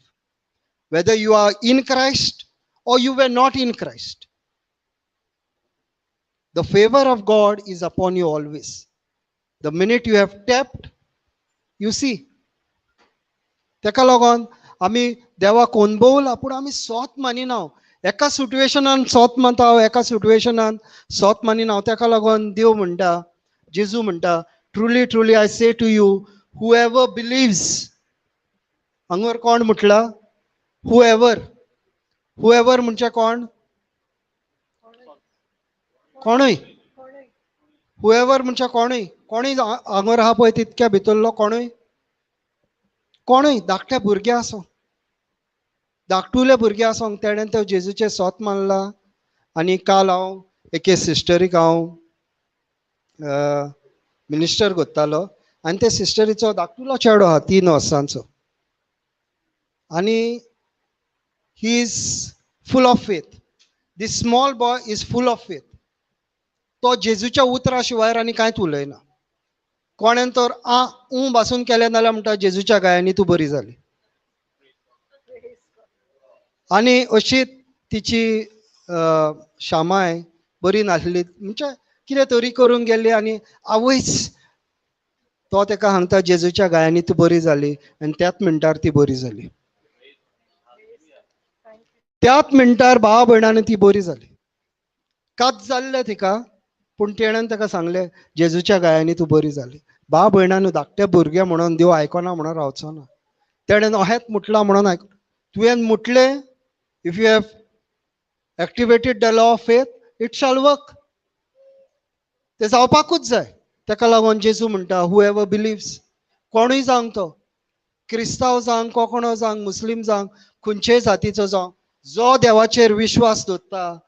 whether you are in Christ or you were not in Christ. The favor of God is upon you always. The minute you have tapped, you see. तेका लागून आमी देवाक अणभवला, पूण आमी सोत मानिना. एका सिट्युएशनान सोत मानता, एका सिट्युएशनान सोत मानिना. तेका लागून देव म्हणटा, जेजू म्हणटा, truly truly I say to you, whoever believes. हांगर कोण म्हटला? Whoever. Whoever म्हणजे कोण? कोणूय. Whoever म्हणजे कोणूय. कोणूय हांगर आहा पळय तितक्या भितरलो कोणूय, कोणूय धाकट्या भुरग्या आसूं, धाकटुले भुरगे आसूं, तेणें तो जेजूचें सोत मानला. आनी काल हांव एके सिस्टरीक हांव मिनिस्टर करतालो, आनी ते सिस्टरीचो धाकटुलो चेडो आहा 3 वर्सांचो, आनी he is full of faith. This small boy is full of faith. तो जेजूच्या उतरा शिवाय आनी कांयच उलयना. कोणेन तर आ ऊ बासून केलें नाल्यार म्हणटा जेजूच्या गायांनी तूं बरी जाली. आनी अशी तिची शामाय बरी नासली, म्हणजे कितें तरी करूंक गेल्ली, आनी आवयच तो तेका सांगता जेजूच्या गायांनी तूं बरी जाली, आनी त्याच मिनटार ती बरी जाली. त्याच मिनटार भावा भयणांनी ती बरी जाली. कात जाल्लें तिका, पूण तेणेन ताका सांगलें जेजूच्या गायांनी तूं बरी जाली. भाव भयणांनो, धाकटे भुरगे म्हणून देव आयकना म्हणून रावचो ना. तेणेन अहेंच म्हटलां म्हणून आयक, तुवें म्हटलें, if you have activated the law of faith, it shall work. तें जावपाकूच जाय. ताका लागून जेजू म्हणटा हू एवर बिलीव्स. कोणूय जावं, तो क्रिस्तांव जावं, कोंकणो जावं, मुस्लीम जावं, खंयचेय जातीचो जावं, जो देवाचेर विश्वास दवरता,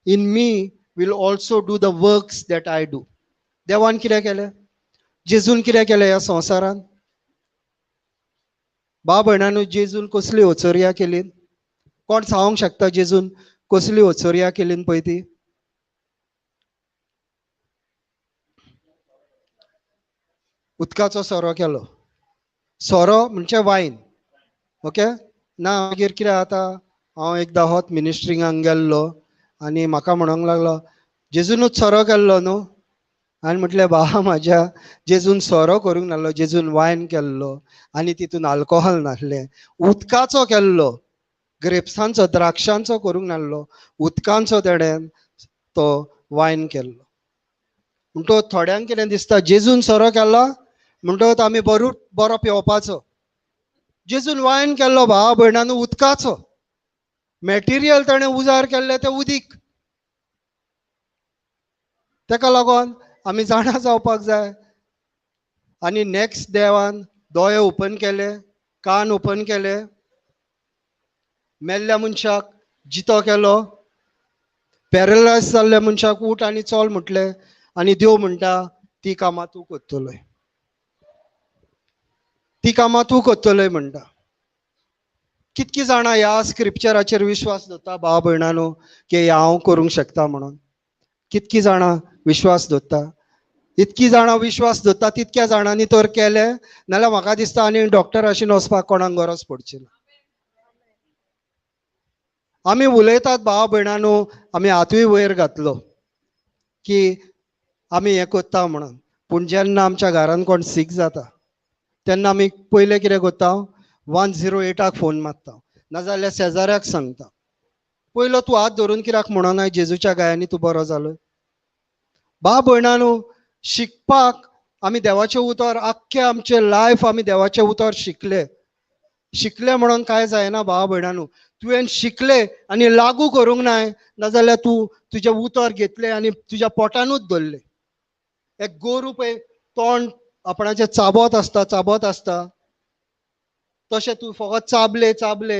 in me will also do the works that I do. देवान कितें केलें? जेजून कितें केलें ह्या संवसारांत? भाव भयणांनो, जेजून कसली ओचोरया केली? कोण सांगूंक शकता जेजून कसली ओचोरया केली पळय ती? उदकाचो सोरो केलो. सोरो म्हणजे वायन. ओके ना? मागीर कितें जाता, हांव एकदां होच मिनिस्ट्रिंगाक गेल्लो आनी म्हाका म्हणूंक लागलो जेजूनूच सोरो केल्लो न्हू. आनी म्हटलें बाबा म्हाज्या जेजून सोरो करूंक नासलो, जेजून वायन केल्लो आनी तितून आल्कोहॉल नासलें, उदकाचो केल्लो, ग्रेप्सांचो द्राक्षांचो करूंक नासलो, उदकांचो तेणेन तो वायन केल्लो. म्हणटकच थोड्यांक कितें दिसता जेजून सोरो केला म्हणटकच आमी बरो बरो पिवपाचो. जेजून वायन केल्लो भावा भयणांनो उदकाचो, मॅटिरियल ताणें उजार केल्लें तें उदीक. तेका लागून आमी जाणा जावपाक जाय. आनी नेक्स्ट देवान दोळे ओपन केले, कान ओपन केले, मेल्ल्या मनशाक जितो केलो, पॅरलायज जाल्ल्या मनशाक उठ आनी चल म्हटलें आनी देव म्हणटा ती कामां तूं करतलोय, ती कामां तूं करतलोय म्हणटा. कितकी जाणां ह्या स्क्रिप्चराचेर विश्वास दवरता भाव भयणांनो की हांव करूंक शकता म्हणून? कितकी जाणां विश्वास दवरता? इतकी जाणां विश्वास दवरता तितक्या जाणांनी तर केलें, नाल्यार म्हाका दिसता आनी डॉक्टराशीन वचपाक कोणाक गरज पडची ना. आमी उलयतात भाव भयणांनो, आमी हातूय वयर घातलो की आमी हें करता म्हणून, पूण जेन्ना आमच्या घरान कोण सीक जाता तेन्ना आमी पयलें कितें करता, 108 फोन मारता, नाजाल्यार शेजाऱ्याक सांगता, पयलो तूं हात धरून कित्याक म्हणना जेजूच्या गायांनी तूं बरो जालो. भाव भयणांनो, शिकपाक आमी देवाचें उतर आख्खें आमचें लायफ आमी देवाचें उतर शिकले, शिकले म्हणून कांय जायना भाव भयणांनो. तुवें शिकले आनी लागू करूंक नाय, नाजाल्यार तूं तुजें उतर घेतलें आनी तुज्या पोटानूच धरलें. एक गोरू पळय तोंड आपणाचें चाबत आसता चाबत आसता, तशें तूं फकत चाबले चाबले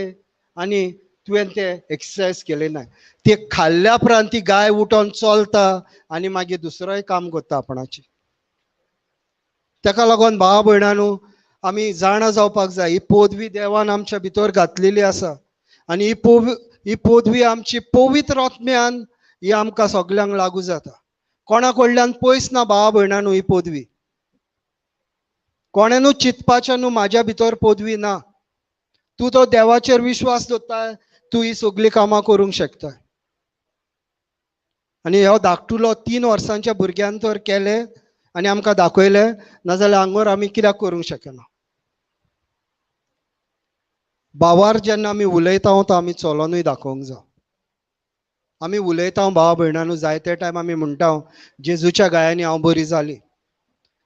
आनी तुवें ते एक्सरसायज केले ना. ते खाल्ल्या उपरांत ती गाय उठोन चलता आनी मागीर दुसरोय काम करता आपणाचें. तेका लागून भाव भयणांनो आमी जाणा जावपाक जाय, ही पदवी देवान आमच्या भितर घातलेली आसा आनी ही पदवी आमची पवित्र आत्म्यान ही आमकां सगल्यांक लागू जाता. कोणा कडल्यान पयस ना भावा भयणांनो ही पदवी, कोणेनूच चिंतपाचें न्हू म्हाज्या भितर पदवी ना. तूं तो देवाचेर विश्वास दवरता, तूं ही सगळीं कामां करूंक शकता. आनी हो धाकटुलो 3 वर्सांच्या भुरग्यान तर केलें आनी आमकां दाखयलें, नाजाल्यार हांगर आमी कित्याक करूंक शकना. भावार जेन्ना आमी उलयता तो आमी चलोनूय दाखोवंक जाय. आमी उलयता भावा भयणांनो जायते टायम आमी म्हणटा जेजूच्या गायांनी हांव बरी जाली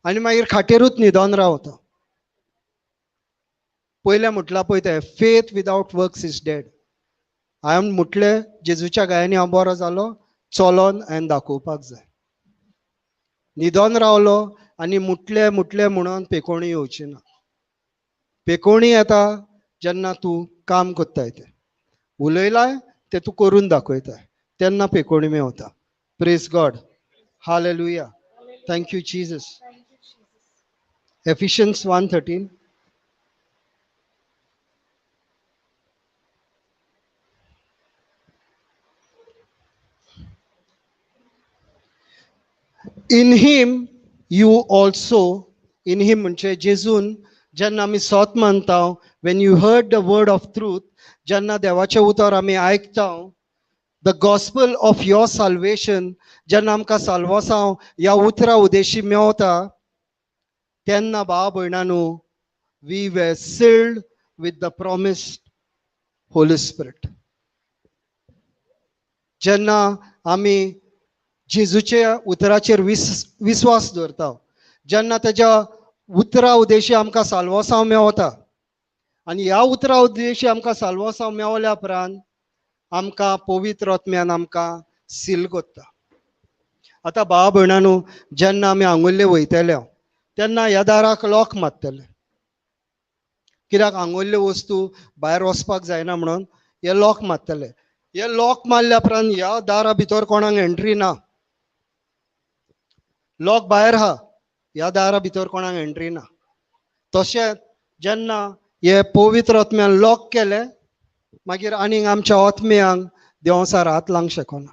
आनी मागीर खाटेरूच न्हिदोन रावता. पयलें म्हटलां पळय तें, faith without works is dead. हांवें म्हटलें जेजूच्या गायांनी हांव बरो जालो, चलोन हांवें दाखोवपाक जाय. न्हिदोन रावलो आनी मुटले मुटले म्हणून पेकोणी येवची ना. पेकोणी येता जेन्ना तूं काम करताय, तें उलयलाय तें तूं करून दाखयताय, तेन्ना पेकोणी मेवता. Praise God, hallelujah, thank you Jesus. Ephesians 1:13. In him you also, in him म्हणजे जेजून जेन्ना आमी सोत मानता, when you heard the word of truth, जेन्ना देवाचें उतर आमी आयकता, the gospel of your salvation, जेन्ना आमकां साल्वासांव ह्या उतरा उदेशी मेवता, तेन्ना भाव भयणांनो we were sealed with the promised Holy Spirit. जेन्ना आमी जेजूच्या उतराचेर विस्वास दवरता, जेन्ना तेज्या उतरा उदेशी आमकां साल्वासांव मेवता आनी ह्या उतरा उदेशी आमकां साल्वासांव मेवल्या उपरांत आमकां पवित्र आत्म्यान आमकां सील करता. आतां भाव भयणांनो जेन्ना आमी आंगुल्ले वयतले तेन्ना ह्या दाराक लॉक मारतले, कित्याक आंगुल्ल्यो वस्तू भायर वचपाक जायना म्हणून हे लॉक मारतले. हे लॉक मारल्या उपरांत ह्या दारा भितर कोणाक एंट्री ना, लॉक भायर आहा, ह्या दारा भितर कोणाक एंट्री ना. तशेंच जेन्ना हे पवित्र आत्म्यान लॉक केलें मागीर आनीक आमच्या आत्म्यांक देवसार हात लावंक शकना.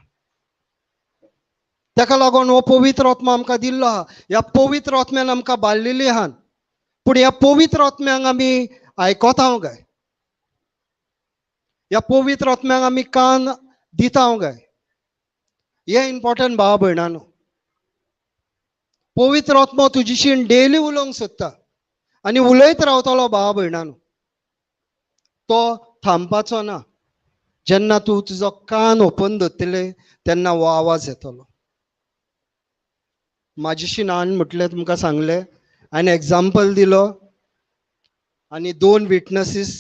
तेका लागून हो पवित्र आत्मा आमकां दिल्लो आहा, ह्या पवित्र आत्म्यान आमकां बाळ्ळिल्ली आहात. पूण ह्या पवित्र आत्म्यांक आमी आयकता काय? ह्या पवित्र आत्म्यांक आमी कान दिता काय? हें इम्पॉर्टंट भाव भयणांनो. पवित्र आत्मो तुजीशीन डेली उलोवंक सोदता आनी उलयत रावतलो भावा भयणांनो. तो थांबपाचो ना. जेन्ना तूं तुजो कान ओपन दवरतले तेन्ना हो आवाज येतलो. म्हाजेशी नान म्हटलें तुमकां सांगलें, हांवें एग्जाम्पल दिलो आनी दोन विटनसीस,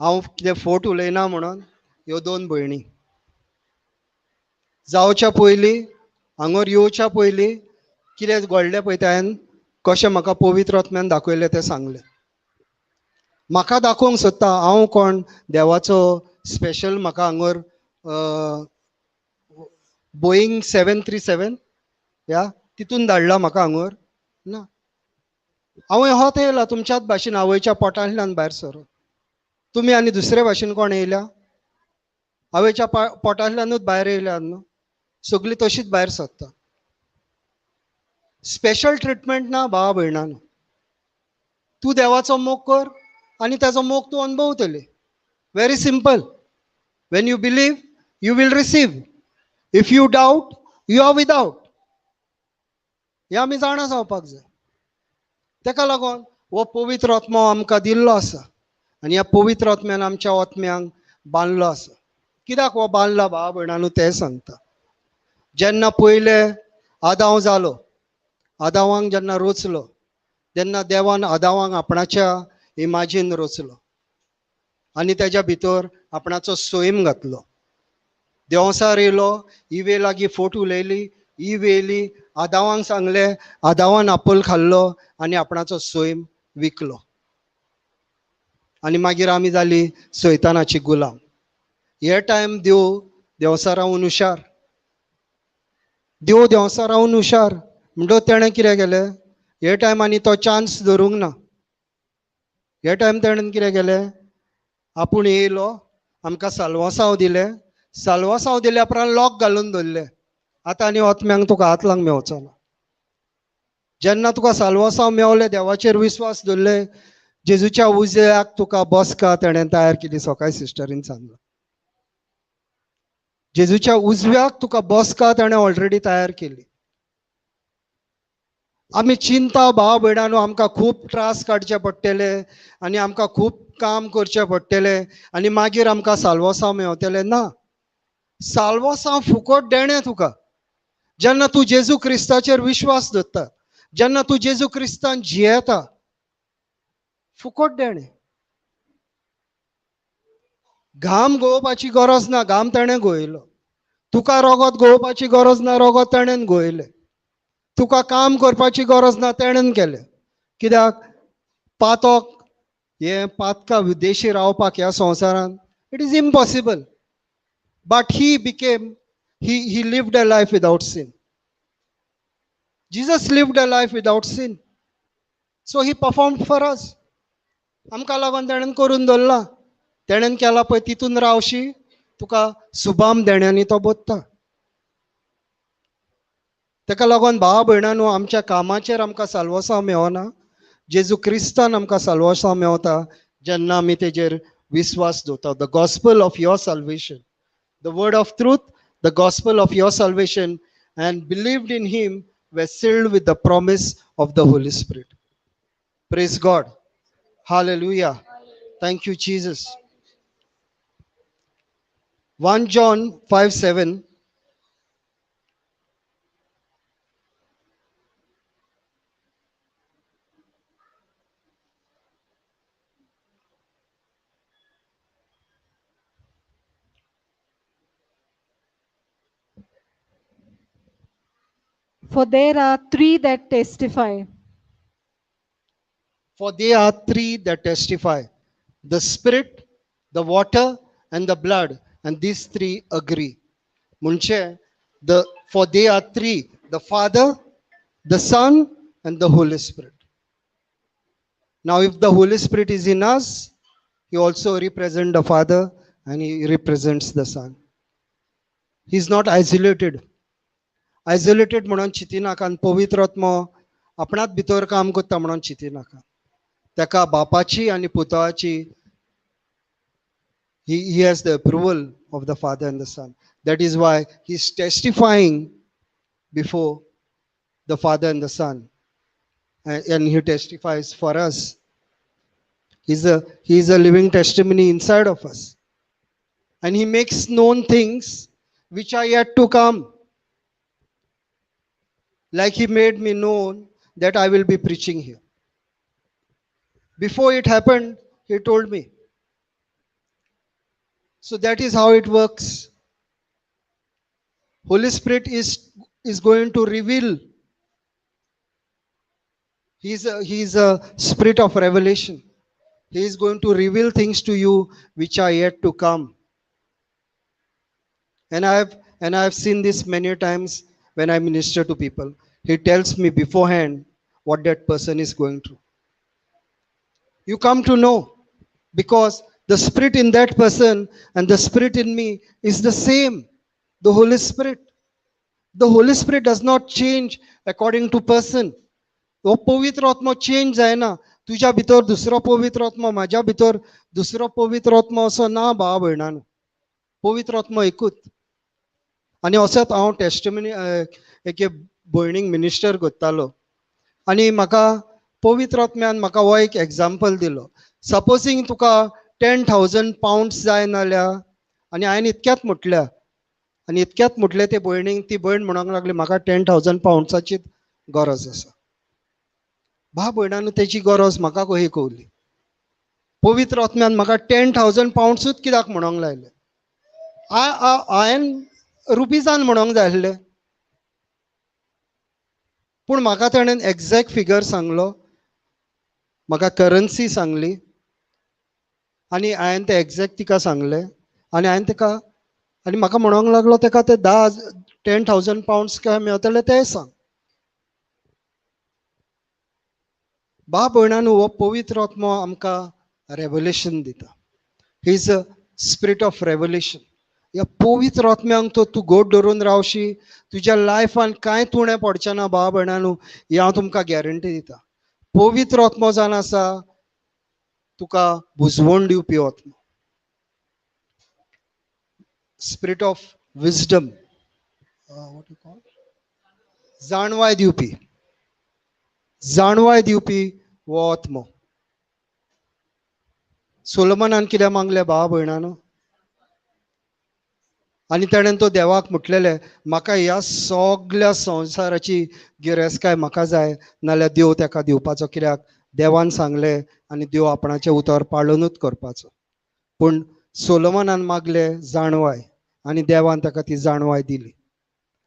हांव कितें फोट उलयना म्हणून ह्यो दोन भयणी जावच्या पयलीं हांगर येवच्या पयलीं कितें घडलें पळय तें हांवें कशें म्हाका पवित्र आत्म्यान दाखयलें तें सांगलें. म्हाका दाखोवंक सोदता हांव कोण देवाचो स्पेशल, म्हाका हांगर बोईंग 737 ह्या तितून धाडला म्हाका हांगर ना. हांव होत येयला तुमच्याच भाशेन आवयच्या पोटांतल्यान भायर सर. तुमी आनी दुसरे भाशेन कोण येयल्या? आवयच्या पोटांतल्यानूच भायर येयल्या न्हू, सगळी तशीच भायर सरता. स्पेशल ट्रिटमेंट ना भावा भयणांनो. तूं देवाचो मोग कर आनी ताजो मोग तूं अनुभवतले. Very simple. When you believe you will receive. If you doubt you are without. हें आमी जाणा जावपाक जाय. ताका लागून हो पवित्र आत्मो आमकां दिल्लो आसा आनी ह्या पवित्र आत्म्यान आमच्या आत्म्यांक बांदलो आसा. कित्याक हो बांदला भावा भयणांनो तें सांगता. जेन्ना पयले आदांव जालो, आदावांक जेन्ना रोचलो तेन्ना देवान आदावांक आपणाच्या इमाजीन रोचलो आनी तेज्या भितर आपणाचो सोयम घातलो. देंवसार येयलो, इवे लागीं फोट उलयली, इव येयली, आदावांक सांगलें, आदावान आपोल खाल्लो आनी आपणाचो सोयम विकलो आनी मागीर आमी जाली सैतानाची गुलाम. हे टायम देव देंवसारावन हुशार, देव देंवसारावन हुशार म्हणटकच तेणें कितें केलें, हे टायम आनी तो चान्स धरूंक ना. हे टायम तेणें कितें केलें, आपूण येयलो, आमकां साल्वासांव दिलें, साल्वासांव दिल्या उपरांत लॉक घालून दवरलें. आतां आनी आत्म्यांक तुका हात लावंक मेवचो ना. जेन्ना तुका साल्वासांव मेवलें, देवाचेर विस्वास दवरले, जेजूच्या उजव्याक तुका बसका तेणें तयार केली. सकाळी सिस्टरीन सांगलां, जेजूच्या उजव्याक तुका बसका तेणें ऑलरेडी तयार केली. आमी चिंता भाव भयणांनो, आमकां खूब त्रास काडचे पडटले आनी आमकां खूब काम करचें पडटलें आनी मागीर आमकां साल्वासांव मेवतलें ना. साल्वासांव फुकट देणें तुका. जेन्ना तूं जेजू क्रिस्ताचेर विश्वास दवरता, जेन्ना तूं जेजू क्रिस्तान जियेता, फुकट देणें. घाम गळोवपाची गरज ना, घाम ताणें गळयलो. तुका रगत गळोवपाची गरज ना, रगत ताणें गळयलें. तुका काम करपाची गरज ना, तेणें केलें. कित्याक पातक हें पातका विदेशी रावपाक ह्या संवसारांत it is impossible. But he became, he lived a life without sin. Jesus lived a life without sin. So he performed for us. आमकां लागून तेणें करून दवरलां. तेणें केलां पळय तितून रावशी तुका सुबाम देण्यांनी तो बोत्ता. ताका लागून भावा भयणांनो, आमच्या कामाचेर आमकां साल्वासांव मेवना, जेजू क्रिस्तान आमकां साल्वासांव मेवता जेन्ना आमी तेजेर विस्वास दवरता. The gospel of your salvation, the word of truth, the gospel of your salvation, and believed in him were sealed with the promise of the Holy Spirit. Praise God. Hallelujah. Thank you, Jesus. 1 John 5:7. For there are three that testify. For there are three that testify, the Spirit, the water, and the blood, and these three agree. Munche, for they are three, the Father, the Son, and the Holy Spirit. Now, if the Holy Spirit is in us, he also represents the Father and he represents the Son. He is not isolated. Isolated म्हणून चिंतिनाका, पवित्र आत्मो आपणात भितर काम करता म्हणून चिंतिनाका. ताका बापाची आनी पुताची, he has the approval of the Father and the Son. That is why he is testifying before the Father and the Son, and he testifies for us. He is a living testimony inside of us, and he makes known things which are yet to come. Like he made me known that I will be preaching here. Before it happened, he told me. So that is how it works. Holy Spirit is going to reveal. He is a spirit of revelation. He is going to reveal things to you which are yet to come. And I have seen this many times when I minister to people. He tells me beforehand what that person is going through. You come to know, because the spirit in that person and the spirit in me is the same. The Holy Spirit. The Holy Spirit does not change according to person. हो पवित्र आत्मो change जायना. तुज्या भितर दुसरो पवित्र आत्मो, म्हाज्या भितर दुसरो पवित्र आत्मो असो ना भाव भयणान. पवित्र आत्मो एकूच. आनी असोच हांव टेस्टिमनी एके भयणीक मिनिस्टर करतालो आनी म्हाका पवित्र आत्म्यान म्हाका हो एक एग्जाम्पल दिलो. सपोजींग तुका 10,000 पावंड्स जाय नाल्यार, आनी हांवें इतक्यात म्हटल्या आनी इतक्यात म्हटलें ते भयणीक, ती भयण म्हणूंक लागली म्हाका 10,000 पावंड्साची गरज आसा. भाव भयणान तेची गरज म्हाका खंय कवली. पवित्र आत्म्यान म्हाका 10,000 पावंड्सूच कित्याक म्हणूंक लायले? हांवें रुपीजान म्हणूंक जाय आसलें, पूण म्हाका ताणें एग्जॅक्ट फिगर सांगलो, म्हाका करन्सी सांगली आनी हांवें तें एग्जॅक्ट तिका सांगलें. आनी हांवें तिका आनी म्हाका म्हणूंक लागलो तेका ते 10,000 पावंड्स काय मेळटले तें सांग. बाप भयणान हो पवित्र आत्मो आमकां रेवलेशन दिता. He is a spirit of revelation. ह्या पवित्र आत्म्यांक तो तूं गोड धरून रावशी, तुज्या लायफान कांय उणें पडचें ना. भाव भयणांनो, ही हांव तुमकां गॅरंटी दिता. पवित्र आत्मो जावन आसा तुका बुजवण दिवपी आत्मो, स्पिरिट ऑफ विजडम, जाणवाय दिवपी, जाणवाय दिवपी हो आत्मो. सोलोमनान कितें मागलें भाव भयणांनो? आनी ताणें तो देवाक म्हटलेलें, म्हाका ह्या सगल्या संवसाराची गिरेस्तकाय म्हाका जाय, नाल्यार देव ताका दिवपाचो. कित्याक देवान सांगलें आनी देव आपणाचें उतर पाळूनच करपाचो. पूण सोलोमनान मागलें जाणवाय आनी देवान ताका ती जाणवाय दिली.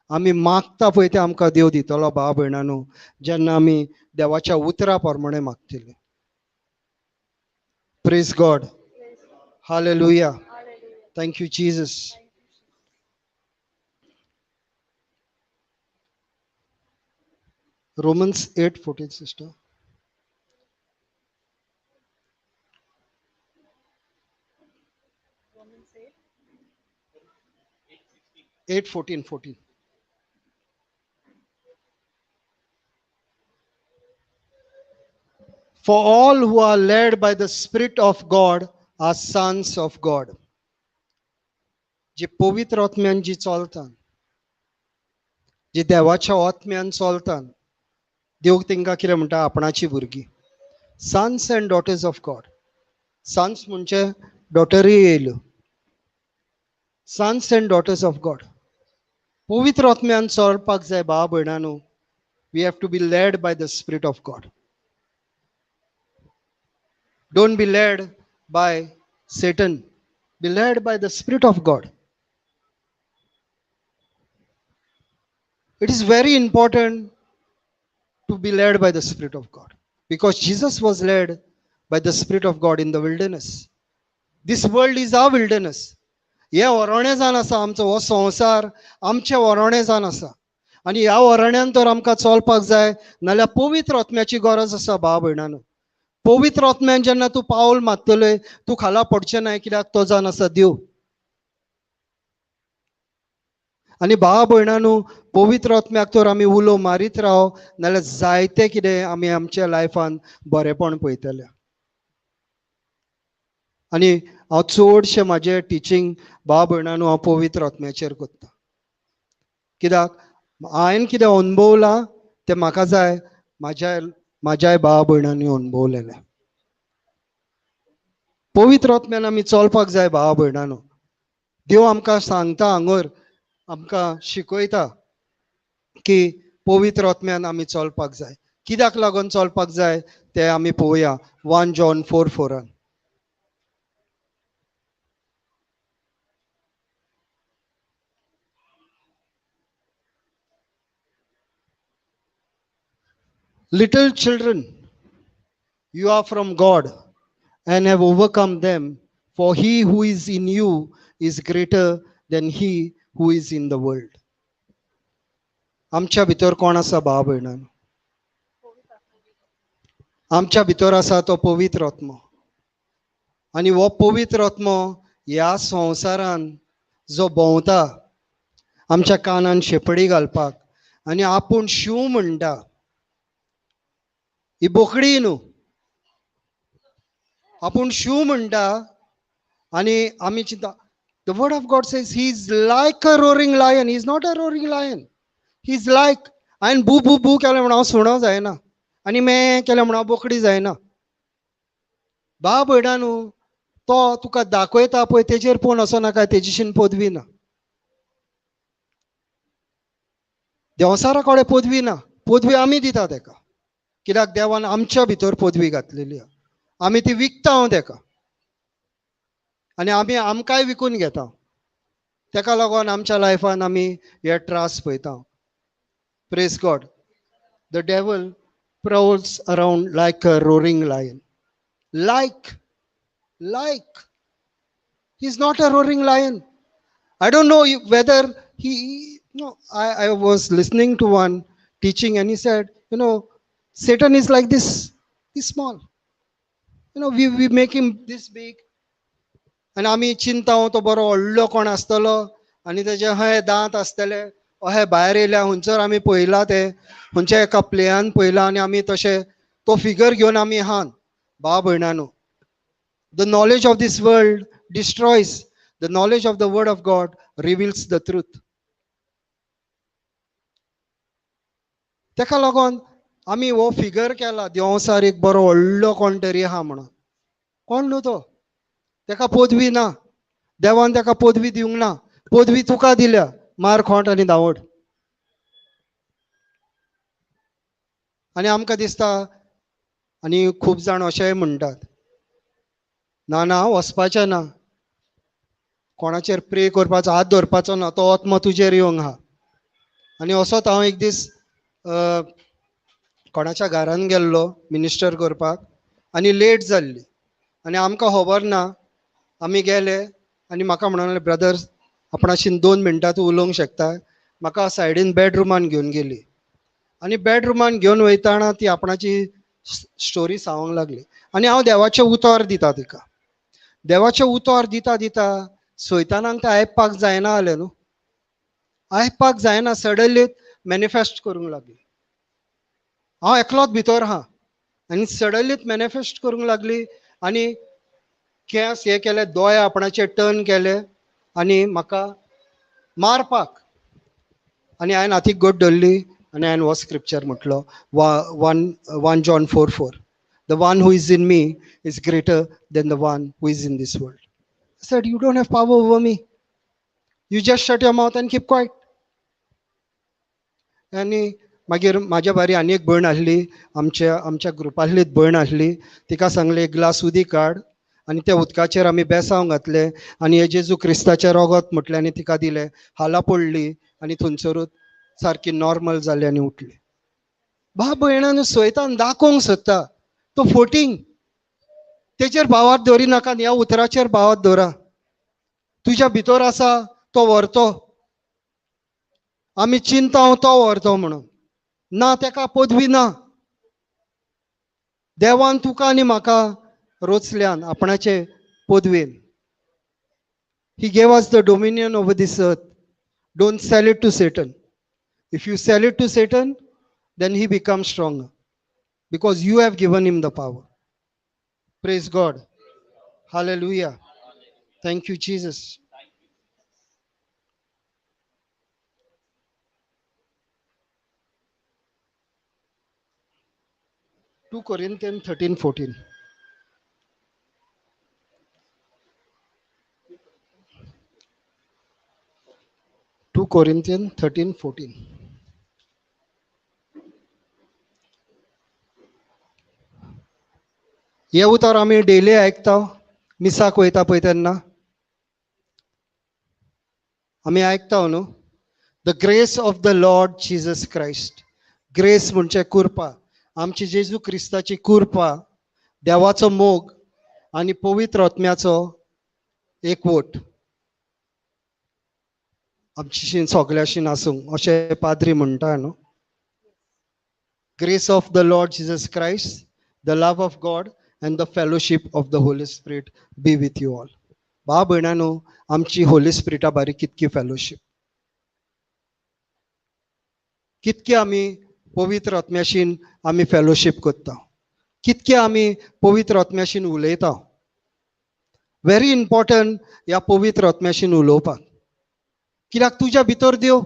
आमी मागता पळय तें आमकां देव दितलो भाव भयणांनो, जेन्ना आमी देवाच्या उतरा प्रमाणे मागतले. Praise God. Hallelujah. Thank you Jesus. Romans 8:14, sister. Romans 8:14, 14. For all who are led by the Spirit of God are sons of God. जे पवित्र आत्म्यान जी चलतात, जे देवाच्या आत्म्यान चलतात, देव तांकां कितें म्हणटा? आपणाची भुरगीं, sons and daughters of God. Sons म्हणजे डॉटरूय येयल्यो, sons and daughters of God. पवित्र आत्म्यान चलपाक जाय भाव भयणांनो. We have to be led by the Spirit of God. Don't be led by Satan. Be led by the Spirit of God. It is very important to be led by the Spirit of God, because Jesus was led by the Spirit of God in the wilderness. This world is our wilderness. हे वरणें जावन आसा आमचो हो संवसार, आमचें वरणें जावन आसा. आनी ह्या वरण्यान तर आमकां चलपाक जाय, नाल्यार पवित्र आत्म्याची गरज आसा भाव भयणांनो. पवित्र आत्म्यान जेन्ना तूं पावल मारतले, तूं खाला पडचें ना, कित्याक तो जावन आसा देव. आनी भाव भयणांनो, पवित्र आत्म्याक तर आमी उलो मारीत राव, नाल्यार जायते कितें आमी आमच्या लायफान बरेपण पळयतले. आनी हांव चडशें म्हाजें टिचींग भाव भयणांनो हांव पवित्र आत्म्याचेर करता, कित्याक हांवें कितें अनुभवलां तें म्हाका जाय म्हाज्या म्हाज्याय भाव भयणांनी अणभवलेलें. पवित्र आत्म्यान आमी चलपाक जाय भाव भयणांनो. देव आमकां सांगता हांगर, आमकां शिकयता की पवित्र आत्म्यान आमी चलपाक जाय. कित्याक लागून चलपाक जाय तें आमी पळोवया 1 John 4:4. Little children, you are from God and have overcome them, for he who is in you is greater than he who is in the world. आमच्या भितर कोण आसा भाव भयणांनो? आमच्या भितर आसा तो पवित्र आत्मो. आनी हो पवित्र आत्मो ह्या संवसारान जो भोंवता आमच्या कानान शेपडी घालपाक आनी आपूण शींव म्हणटा, ही बोकडी न्हू, आपूण शींव म्हणटा. आनी आमी चिंता, the word of God says he is like a roaring lion. He is not a roaring lion, he is like. हांवें बू बू बू केलें म्हण हांव सुणो जायना आनी में केलें म्हण हांव बोकडी जायना. भाव भयणा न्हू, तो तुका दाखयता पळय तेजेर पळोवन असो नाका, तेजीशीन पदवी ना, देंवसारा कडेन पदवी ना, पदवी आमी दिता तेका. कित्याक देवान आमच्या भितर पदवी घातलेली आहा, आमी ती विकता हांव तेका आनी आमी आमकांय विकून घेता. तेका लागून आमच्या लायफान आमी हे त्रास पळयता. Praise God. The devil prowls around like a roaring lion. Like he is not a roaring lion. I don't know whether he, no, I was listening to one teaching and he said, you know, Satan is like this, this small. You know, we make him this big. आनी आमी चिंता तो बरो व्हडलो कोण आसतलो आनी तेजे हे दांत आसतले, अहे भायर येयल्या हुंचर आमी पळयला, ते हुंच्या एका प्लेयान पळयला आनी आमी तशें तो फिगर घेवन आमी हान. भाव भयणांनो, the knowledge of this world destroys, the knowledge of the word of God reveals the truth. तेका लागून आमी हो फिगर केला देंवसार एक बरो व्हडलो कोण तरी आहा म्हणून. कोण न्हू तो, तेका पदवी ना, देवान तेका पदवी दिवंक ना, पदवी तुका दिल्या, मार खोंट आनी धांवड. आनी आमकां दिसता, आनी खूब जाण अशेंय म्हणटात, ना ना वचपाचें ना, कोणाचेर प्रे करपाचो, हात दवरपाचो ना, तो आत्मो तुजेर येवंक आहा. आनी असोच हांव एक दीस कोणाच्या घरान गेल्लो मिनिस्टर करपाक आनी लेट जाल्ली आनी आमकां खबर ना. आमी गेले आनी म्हाका म्हणून लागले, ब्रदर आपणाशीन 2 मिनटां तूं उलोवंक शकता. म्हाका सायडीन बेडरुमान घेवन गेली आनी बेडरुमान घेवन वयतना ती आपणाची स्टोरी सांगूंक लागली आनी हांव देवाचें उतर दिता तिका. देवाचें उतर दिता दिता सैतानाक तें आयकपाक जायना जालें न्हू, आयकपाक जायना, सडनली मॅनिफेस्ट करूंक लागली. हांव एकलोच भितर आहा आनी सडनलीच मॅनिफेस्ट करूंक लागली आनी केंस हे केले, दोळे आपणाचे टर्न केले आनी म्हाका मारपाक. आनी हांवें हातीक गोट धरली आनी हांवें हो स्क्रिप्चर म्हटलो, 1 John 4:4, the one who is in me is greater than the one who is in this world. I said, you don't have power over me, you just shut your mouth and keep quiet. आनी मागीर म्हाज्या बारी आनी एक भयण आसली, आमच्या आमच्या ग्रुपांतलीच भयण आसली, तिका सांगलें एक ग्लास उदीक काड आनी त्या उदकाचेर आमी बेसांव घातलें आनी हे जेजू क्रिस्ताचें रोगत म्हटलें आनी तिका दिलें. हाला पडली आनी थंयसरूच सारकी नॉर्मल जाली आनी उठली. भाव भयणान सैतान दाखोवंक सोदता तो फोटींग, तेचेर भावार्थ दवरिनाका, ह्या उतराचेर भावार्थ दवरा. तुज्या भितर आसा तो व्हरतो, आमी चिंता तो व्हरतो म्हणून ना, तेका पदवी ना. देवान तुका आनी म्हाका रोचल्यान आपणाचे पदवेन. He gave us the dominion over this earth. Don't sell it to Satan. If you sell it to Satan, then he becomes stronger because you have given him the power. Praise God. Hallelujah. Thank you, Jesus. 2 Corinthians 13:14. 2 Corinthians 13:14. हे उतर आमी daily आयकता, मिसाक वयता पळय तेन्ना आमी आयकता न्हू. The grace of the Lord Jesus Christ. Grace म्हणजे कृपा, आमची जेजू क्रिस्ताची कृपा, देवाचो मोग आनी पवित्र आत्म्याचो एकवट आमची सगळ्याशी आसूं अशें पाद्री म्हणटा न्हू. Grace of the Lord Jesus Christ, the love of God and the fellowship of the Holy Spirit be with you all. भाव भयणांनो, आमची होली स्पिरिटा बारी कितकी फेलोशीप, कितकी आमी पवित्र आत्म्याशीन आमी फेलोशीप करता, कितके आमी पवित्र आत्म्याशीन उलयता. व्हेरी इम्पॉर्टंट ह्या पवित्र आत्म्याशीन उलोवपाक, कित्याक तुज्या भितर देव,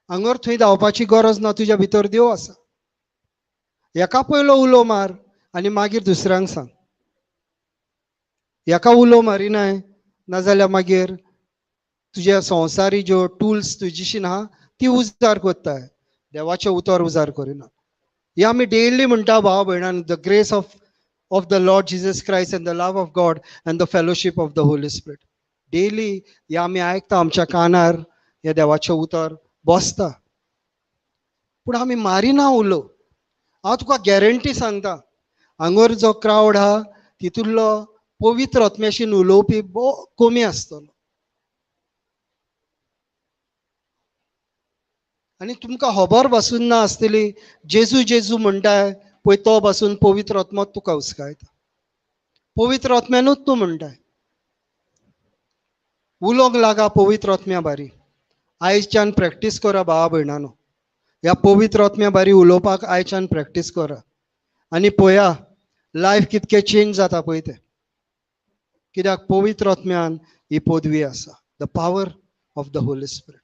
हांगर थंय धांवपाची गरज ना, तुज्या भितर देव आसा. एका पयलो उलो मार आनी मागीर दुसऱ्यांक सांग. एका उलो मारिनाय नाजाल्यार मागीर तुज्या संवसारी ज्यो टुल्स तुजीशीन आहा ती उजार करताय, देवाचें उतर उजार करिना. हे आमी डेली म्हणटा भाव भयणान, the grace of the Lord Jesus Christ and the love of God and the fellowship of the Holy Spirit. Daily हे आमी आयकता, आमच्या कानार हे देवाचें उतर बसता, पूण आमी मारिना उलो. हांव तुका गॅरंटी सांगता, हांगर जो क्रावड आहा तितूंतलो पवित्र आत्म्याशीन उलोवपी भोव कमी आसतलो. आनी तुमकां खबर बसून ना आसतली, जेजू जेजू म्हणटाय पळय तो बसून पवित्र आत्मो तुका हुस्कायता, पवित्र आत्म्यानूच तूं म्हणटाय. उलोवंक लागा पवित्र आत्म्या बारी. आयच्यान प्रॅक्टीस करा भावा भयणानो, ह्या पवित्र आत्म्या बारी उलोवपाक आयच्यान प्रॅक्टीस करा आनी पळया लायफ कितकें चेंज जाता पळय तें. कित्याक पवित्र आत्म्यान ही पदवी आसा, the power of the Holy Spirit.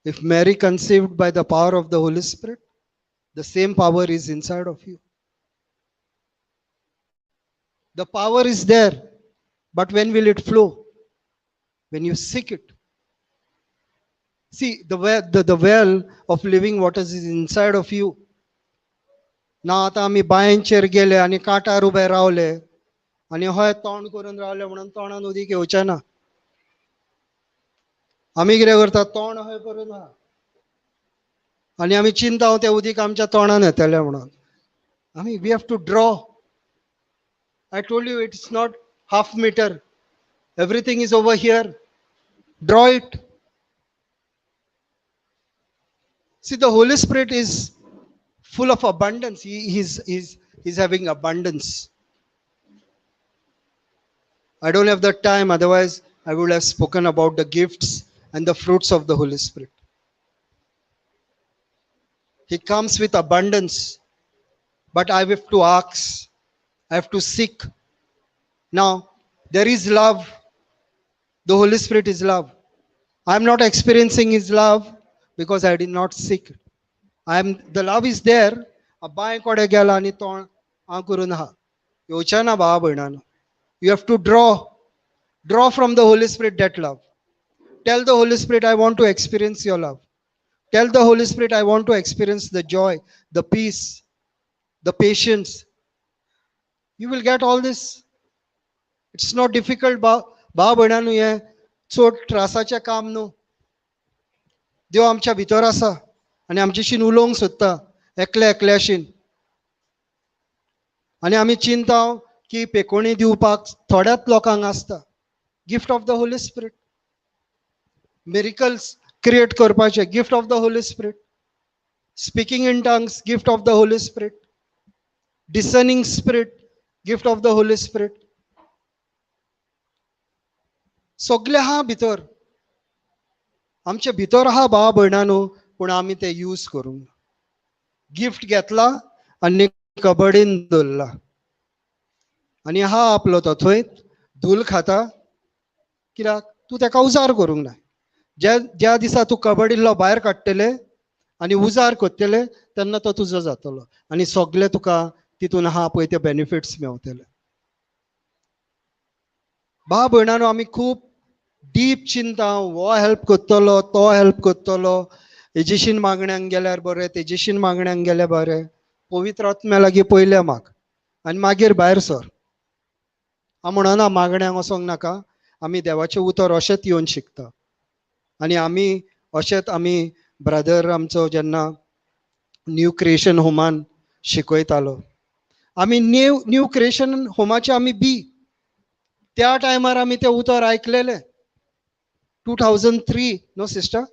If Mary conceived by the power of the Holy Spirit, the same power is inside of you. The power is there, but when will it flow? When you seek it. See, the well of living waters is inside of you. ना आतां आमी बांयचेर गेले आनी कांठार उबे रावले आनी हय तोंड करून रावले म्हणून तोंडान उदीक येवचें ना. आमी कितें करता, तोंड हय करून आहा आनी आमी चिंता तें उदीक आमच्या तोंडान येतलें म्हणून. आमी we have to draw. I told you it's not half meter, everything is over here. Draw it. See, the Holy Spirit is full of abundance. He's having abundance. I don't have the time, otherwise I would have spoken about the gifts and the fruits of the Holy Spirit. He comes with abundance, but I have to ask, I have to seek. Now, there is love. The Holy Spirit is love. I am not experiencing His love because I did not seek. The love is there. बांय कोडे गेला आनी तोंड हांव करून आहा, येवचें ना भावा भयणानो. You have to draw from the Holy Spirit that love. Tell the Holy Spirit, I want to experience your love. Tell the Holy Spirit, I want to experience the joy, the peace, the patience. You will get all this. It's not difficult. भाव भयणानो, हें चड त्रासाचें काम न्हू. देव आमच्या भितर आसा आनी आमच्याशीन उलोवंक सोदता, एकल्या एकल्याशीन. आनी आमी चिंता की पेकोणी दिवपाक थोड्याच लोकांक आसता. Gift of the Holy Spirit, miracles create करपाचें gift of the Holy Spirit, speaking in tongues gift of the Holy Spirit, discerning spirit gift of the Holy Spirit. सगळे आहा भितर, आमचे भितर आहा भावा भयणानो, पूण आमी ते यूज करूंक. गिफ्ट घेतला आनी कबडीन दवरला आनी हा आपलो तो थंय धूल खाता, कित्याक तूं तेका उजार करूंक ना. ज्या ज्या दिसा तूं कबडींतलो भायर काडटले आनी उजार करतले तेन्ना तो तुजो जातलो आनी सगळे तुका तितून आहा पळय ते बेनिफिट्स मेवतले. भाव भयणानो, आमी खूब डीप चिंता, हो हेल्प करतलो तो हेल्प करतलो, हेजेशीन मागण्यांक गेल्यार बरें, तेजेशीन मागण्यांक गेल्यार बरें. पवित्र आत्म्या लागीं पयलें माग आनी मागीर भायर सर. हांव म्हणना मागण्यांक वचोंक नाका, आमी देवाचें उतर अशेंच येवन शिकता आनी आमी अशेंच आमी ब्रदर आमचो जेन्ना न्यू क्रिएशन होमान शिकयतालो, आमी न्यू क्रिएशन होमाचे आमी बी त्या टायमार आमी तें उतर आयकलेलें. 2003, no sister,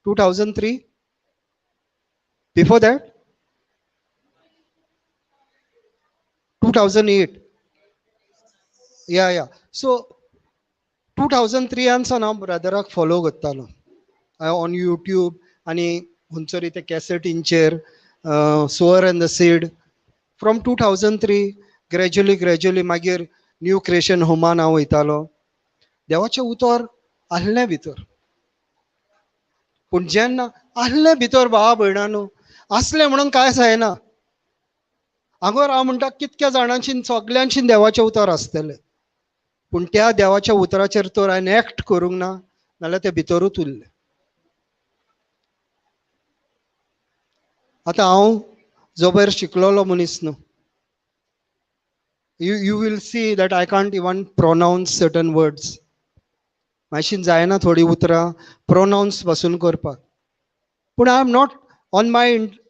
2003, before that 2008, yeah yeah. So 2003 सावन हांव ब्रदराक फॉलो करतालो ऑन यूट्यूब आनी खंयसर ते कॅसेटींचेर, sower and the seed. From 2003 gradually gradually मागीर न्यू क्रिएशन होमान हांव वयतालो. देवाचें उतर आहलें भितर, पूण जेन्ना आहलें भितर भावा भयणानो, आसलें म्हणून कांय जायना. हांगर हांव म्हणटा कितक्या जाणांशी सगल्यांशी देवाचें उतर आसतलें, पूण त्या देवाच्या उतराचेर तर हांवें एक्ट करूंक ना नाल्यार तें भितरूच उरलें. आतां हांव जबर शिकलोलो मनीस न्हू. You will see that I can't even pronounce certain words. मातशीं जायना थोडीं उतरां प्रोनावन्स पासून करपाक, पूण I am not on my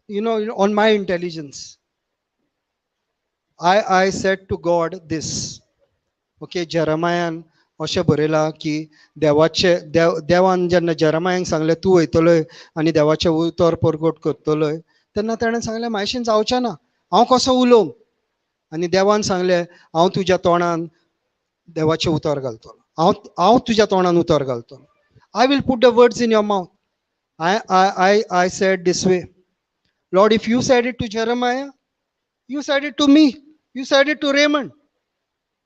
you know on my intelligence. I said to God this, okay. जेरमायान अशें बरयलां की देवाचे देवान जेन्ना जेरमायाक सांगलें तूं वयतलोय आनी देवाचें उतर परगट करतलोय, तेन्ना ताणें सांगलें मातशें जावचें ना, हांव कसो उलोवंक. आनी देवान सांगलें हांव तुज्या तोंडान देवाचें उतर घालतलो, हांव तुज्या तोंडान उतर घालतलो. I will put the words in your mouth. I said this way, Lord, if you said it to Jeremiah, you said it to me, you said it to Raymond.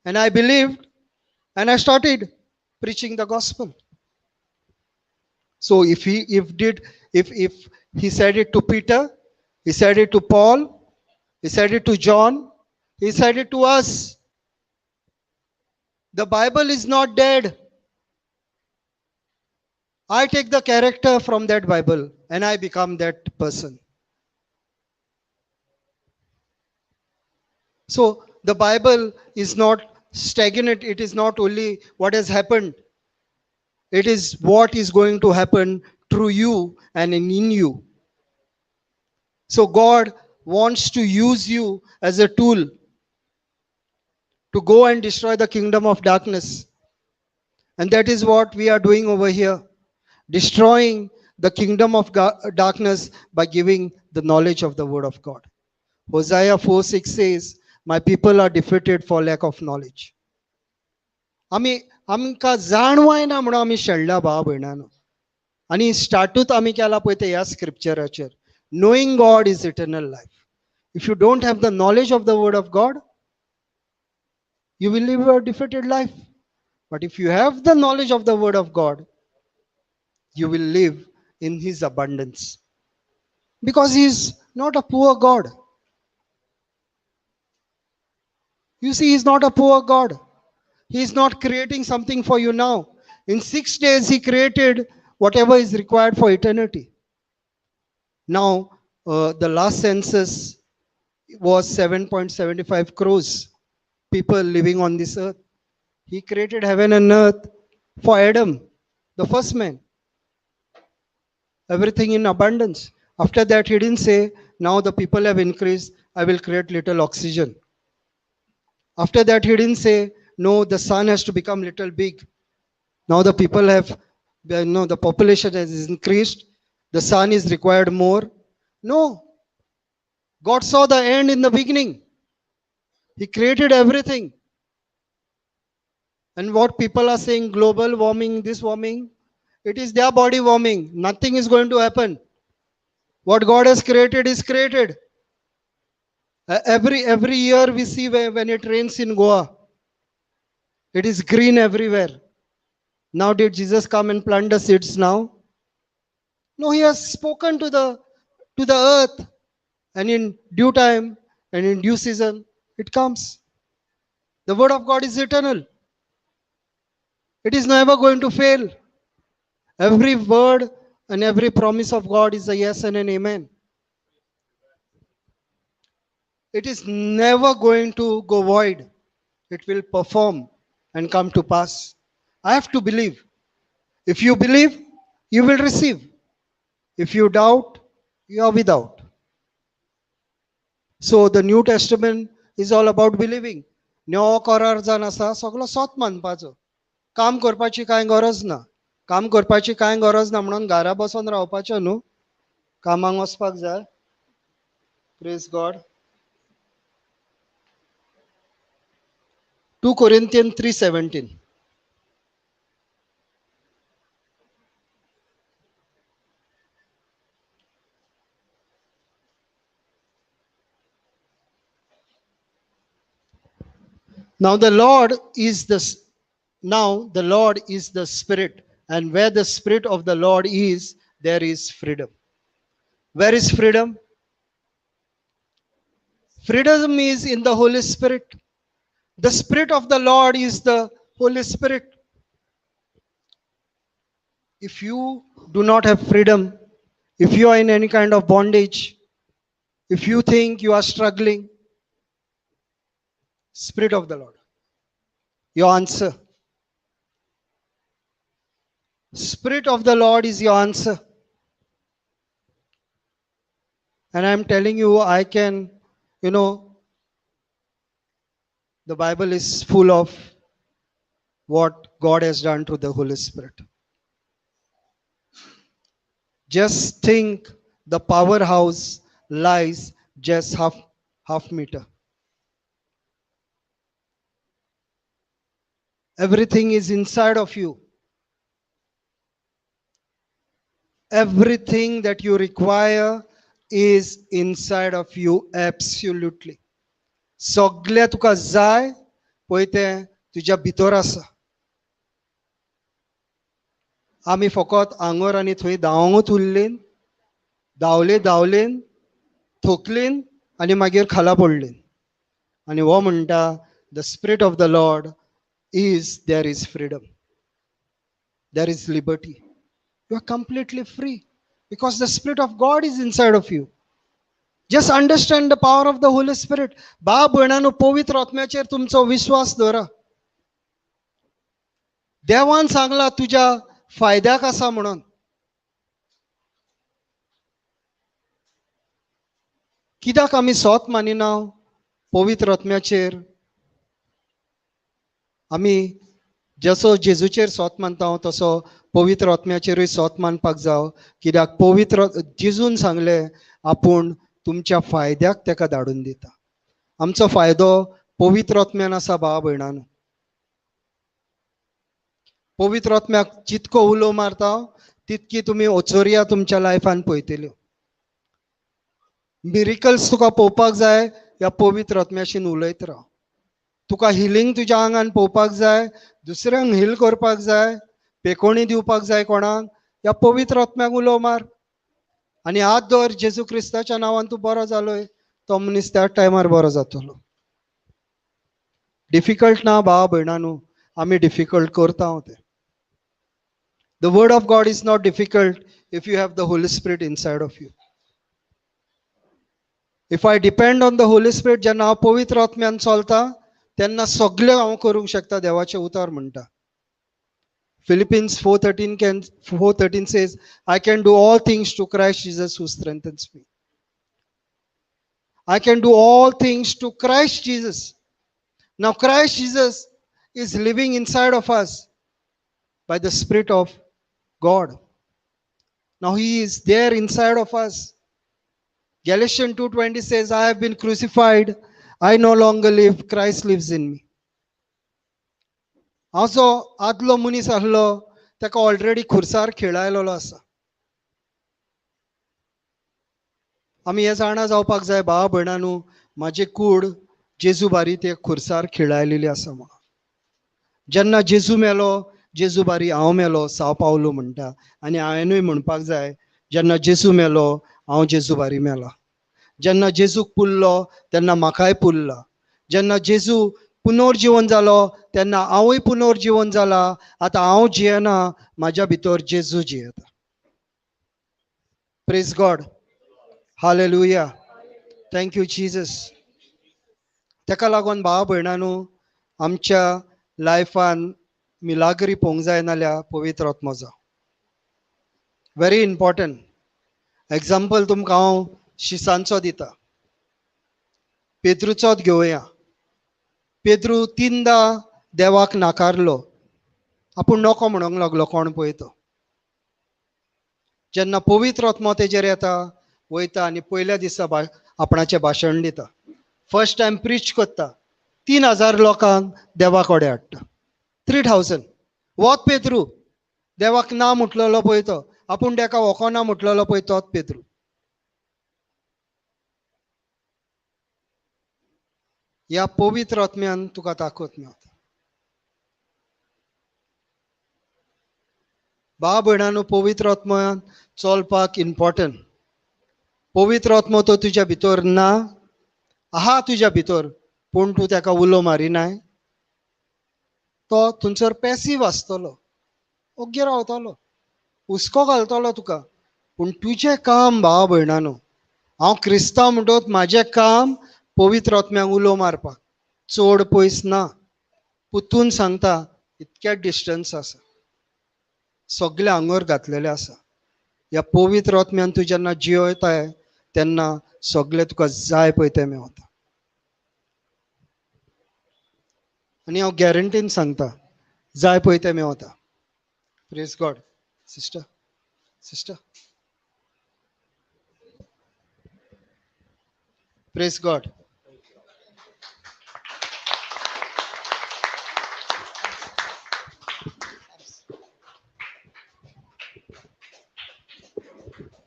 And I believed and I started preaching the gospel. So if he said it to Peter, he said it to Paul, he said it to John, he said it to us. The Bible is not dead. I take the character from that Bible and I become that person. So the Bible is not stagnant. It is not only what has happened. It is what is going to happen through you and in you. So God wants to use you as a tool to go and destroy the kingdom of darkness. And that is what we are doing over here. Destroying the kingdom of darkness by giving the knowledge of the word of God. Hosea 4:6 says, my people are defeated for lack of knowledge. आमी आमकां जाणवाय ना म्हणून आमी शेणल्या भाव भयणानो. आनी स्टार्टूच आमी केला पळय ते ह्या स्क्रिप्चराचेर. Knowing God is eternal life. If you don't have the knowledge of the word of God, you will live a defeated life. But if you have the knowledge of the word of God, you will live in his abundance. Because he is not a poor God. You see, he is not a poor God. He is not creating something for you now. In 6 days, he created whatever is required for eternity. Now, the last census was 7.75 crores people living on this earth. He created heaven and earth for Adam, the first man. Everything in abundance. After that, he didn't say, now the people have increased, I will create little oxygen. After that, he didn't say, no, the sun has to become little big. Now the people have, no, the population has increased. The sun is required more. No. God saw the end in the beginning. He created everything. And what people are saying, global warming, this warming, it is their body warming. Nothing is going to happen. What God has created is created. Every year we see when it rains in Goa, it is green everywhere. Now did Jesus come and plant the seeds now? No, he has spoken to the to the earth, and in due time and in due season it comes. The word of God is eternal. It is never going to fail. Every word and every promise of God is a yes and an amen. It is never going to go void. It will perform and come to pass. I have to believe. If you believe, you will receive. If you doubt, you are without. So the New Testament is all about believing. नवो करार जावन आसा सगलो सोत मानपाचो. काम करपाची कांय गरज ना. काम करपाची कांय गरज ना म्हणून घरा बसून रावपाचें न्हू. कामाक वचपाक जाय. Praise God. 2 Corinthians 3:17. Now the Lord is the Spirit, and where the Spirit of the Lord is, there is freedom. Where is freedom? Freedom is in the Holy Spirit. The Spirit of the Lord is the Holy Spirit. If you do not have freedom, if you are in any kind of bondage, if you think you are struggling, Spirit of the Lord, your answer. Spirit of the Lord is your answer. And I'm telling you, I can, you know, the Bible is full of what God has done to the Holy Spirit. Just think, the powerhouse lies just half meter. Everything is inside of you. Everything that you require is inside of you, absolutely. सगळें तुका जाय पळय तें तुज्या भितर आसा. आमी फकत आंगोर आनी थंय धांवत उरलीं, धांवले धांवलीं, थकलीं आनी मागीर खाला पडलीं. आनी हो म्हणटा, the Spirit of the Lord is, there is freedom, there is liberty. You are completely free because the Spirit of God is inside of you. Just understand the power of the Holy Spirit. बा भयणांनो, पवित्र आत्म्याचेर तुमचो विश्वास दवरा. देवान सांगला तुज्या फायद्याक आसा म्हणून. कित्याक आमी सोत मानिना पवित्र आत्म्याचेर? आमी जसो जेजूचेर सोत मानता तसो पवित्र आत्म्याचेरूय सोत मानपाक जाव. कित्याक पवित्र जेजून सांगलें आपूण तुमच्या फायद्याक तेका धाडून दिता. आमचो फायदो पवित्र आत्म्यान आसा भावा भयणांनो. पवित्र आत्म्याक जितको उलो मारता तितकी तुमी ओचोरिया तुमच्या लायफान पळयतल्यो. मिरिकल्स तुका पळोवपाक जाय ह्या पवित्र आत्म्याशीन उलयत राव. तुका हिलींग तुज्या आंगान पळोवपाक जाय, दुसऱ्यांक हील करपाक जाय, पेकोणी दिवपाक जाय कोणाक, ह्या पवित्र आत्म्याक उलो मार आनी हात दवर, जेजू क्रिस्ताच्या नांवान तूं बरो जालोय, तो मनीस त्या टायमार बरो जातलो. डिफिकल्ट ना भावा भयणांनो, आमी डिफिकल्ट करता तें. The word of God is not difficult if you have the Holy Spirit inside of you. If I depend on the Holy Spirit, जेन्ना हांव पवित्र आत्म्यान चलता तेन्ना सगळें हांव करूंक शकता. देवाचें उतर म्हणटा. Philippians 4:13 says, I can do all things to Christ Jesus who strengthens me. I can do all things to Christ Jesus. Now Christ Jesus is living inside of us by the Spirit of God. Now he is there inside of us. Galatians 2:20 says, I have been crucified, I no longer live, Christ lives in me. हांव जो आदलो मनीस आसलो ताका already खुर्सार खेळायलेलो आसा. आमी हें जाणा जावपाक जाय भावा भयणांनो, म्हाजी कूड जेजू बारी ते खुर्सार खेळायलेली आसा म्हणून. जेन्ना जेजू मेलो, जेजू बारी हांव मेलो, साव पावलो म्हणटा. आनी हांवेनूय म्हणपाक जाय, जेन्ना जेजू मेलो हांव जेजू बारी मेला, जेन्ना जेजूक पुरलो तेन्ना म्हाकाय पुरला, जेन्ना जेजू पुनर्जीवन जालो तेन्ना हांवूय पुनर्जीवन जाला. आतां हांव जियेना, म्हाज्या भितर जेजू जियेता. Praise God, hallelujah, thank you Jesus. तेका लागून भाव भयणानू आमच्या लायफान मिलाग्री पोवंक जाय नाल्यार पवित्र आत्मो जावं. व्हेरी इम्पॉर्टंट एग्जाम्पल तुमकां हांव शिसांचो दिता. पेद्रूचोच घेवया. पेद्रू 3दा देवाक नाकारलो, आपूण नको म्हणूंक लागलो कोण पळय तो. जेन्ना पवित्र आत्मो तेजेर येता वयता आनी पयल्या दिसा आपणाचें भाशण दिता, फर्स्ट टायम प्रीच करता, 3000 लोकांक देवा कडेन हाडटा. 3000. वोत पेद्रू देवाक ना म्हटलेलो पळय तो, आपूण तेका वोकोना म्हटलेलो पळय तोच पेद्रू. ह्या पवित्र आत्म्यान तुका ताकद मेळटा. भाव भयणांनो पवित्र आत्म्यान चलपाक इम्पॉर्टंट. पवित्र आत्मो तो तुज्या भितर ना, आहा तुज्या भितर, पूण तूं तेका उलो मारिनाय, तो थंयसर पॅसीव आसतलो, ओग्गी रावतलो, हुस्को घालतलो तुका. पूण तुजें काम भाव भयणांनो, हांव क्रिस्तांव म्हणटोच म्हाजें काम पवित्र आत्म्याक उलो मारपाक, चड पयस ना. पुतून सांगता इतकें डिस्टन्स आसा, सगळे आंगोर घातलेले आसा. ह्या पवित्र आत्म्यान तूं जेन्ना जियेताय तेन्ना सगळें तुका जाय पळय तें मेवता. आनी हांव गॅरंटीन सांगता जाय पळय तें मेवता. Praise God. Sister, sister, praise God.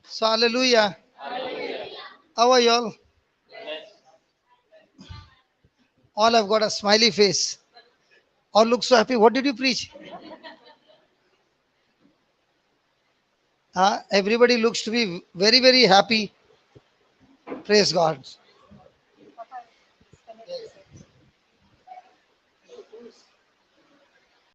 So, hallelujah. Hallelujah. How are you all? All have got a smiley face. All look so happy. What did you preach? Everybody looks to be very, very happy. Praise God.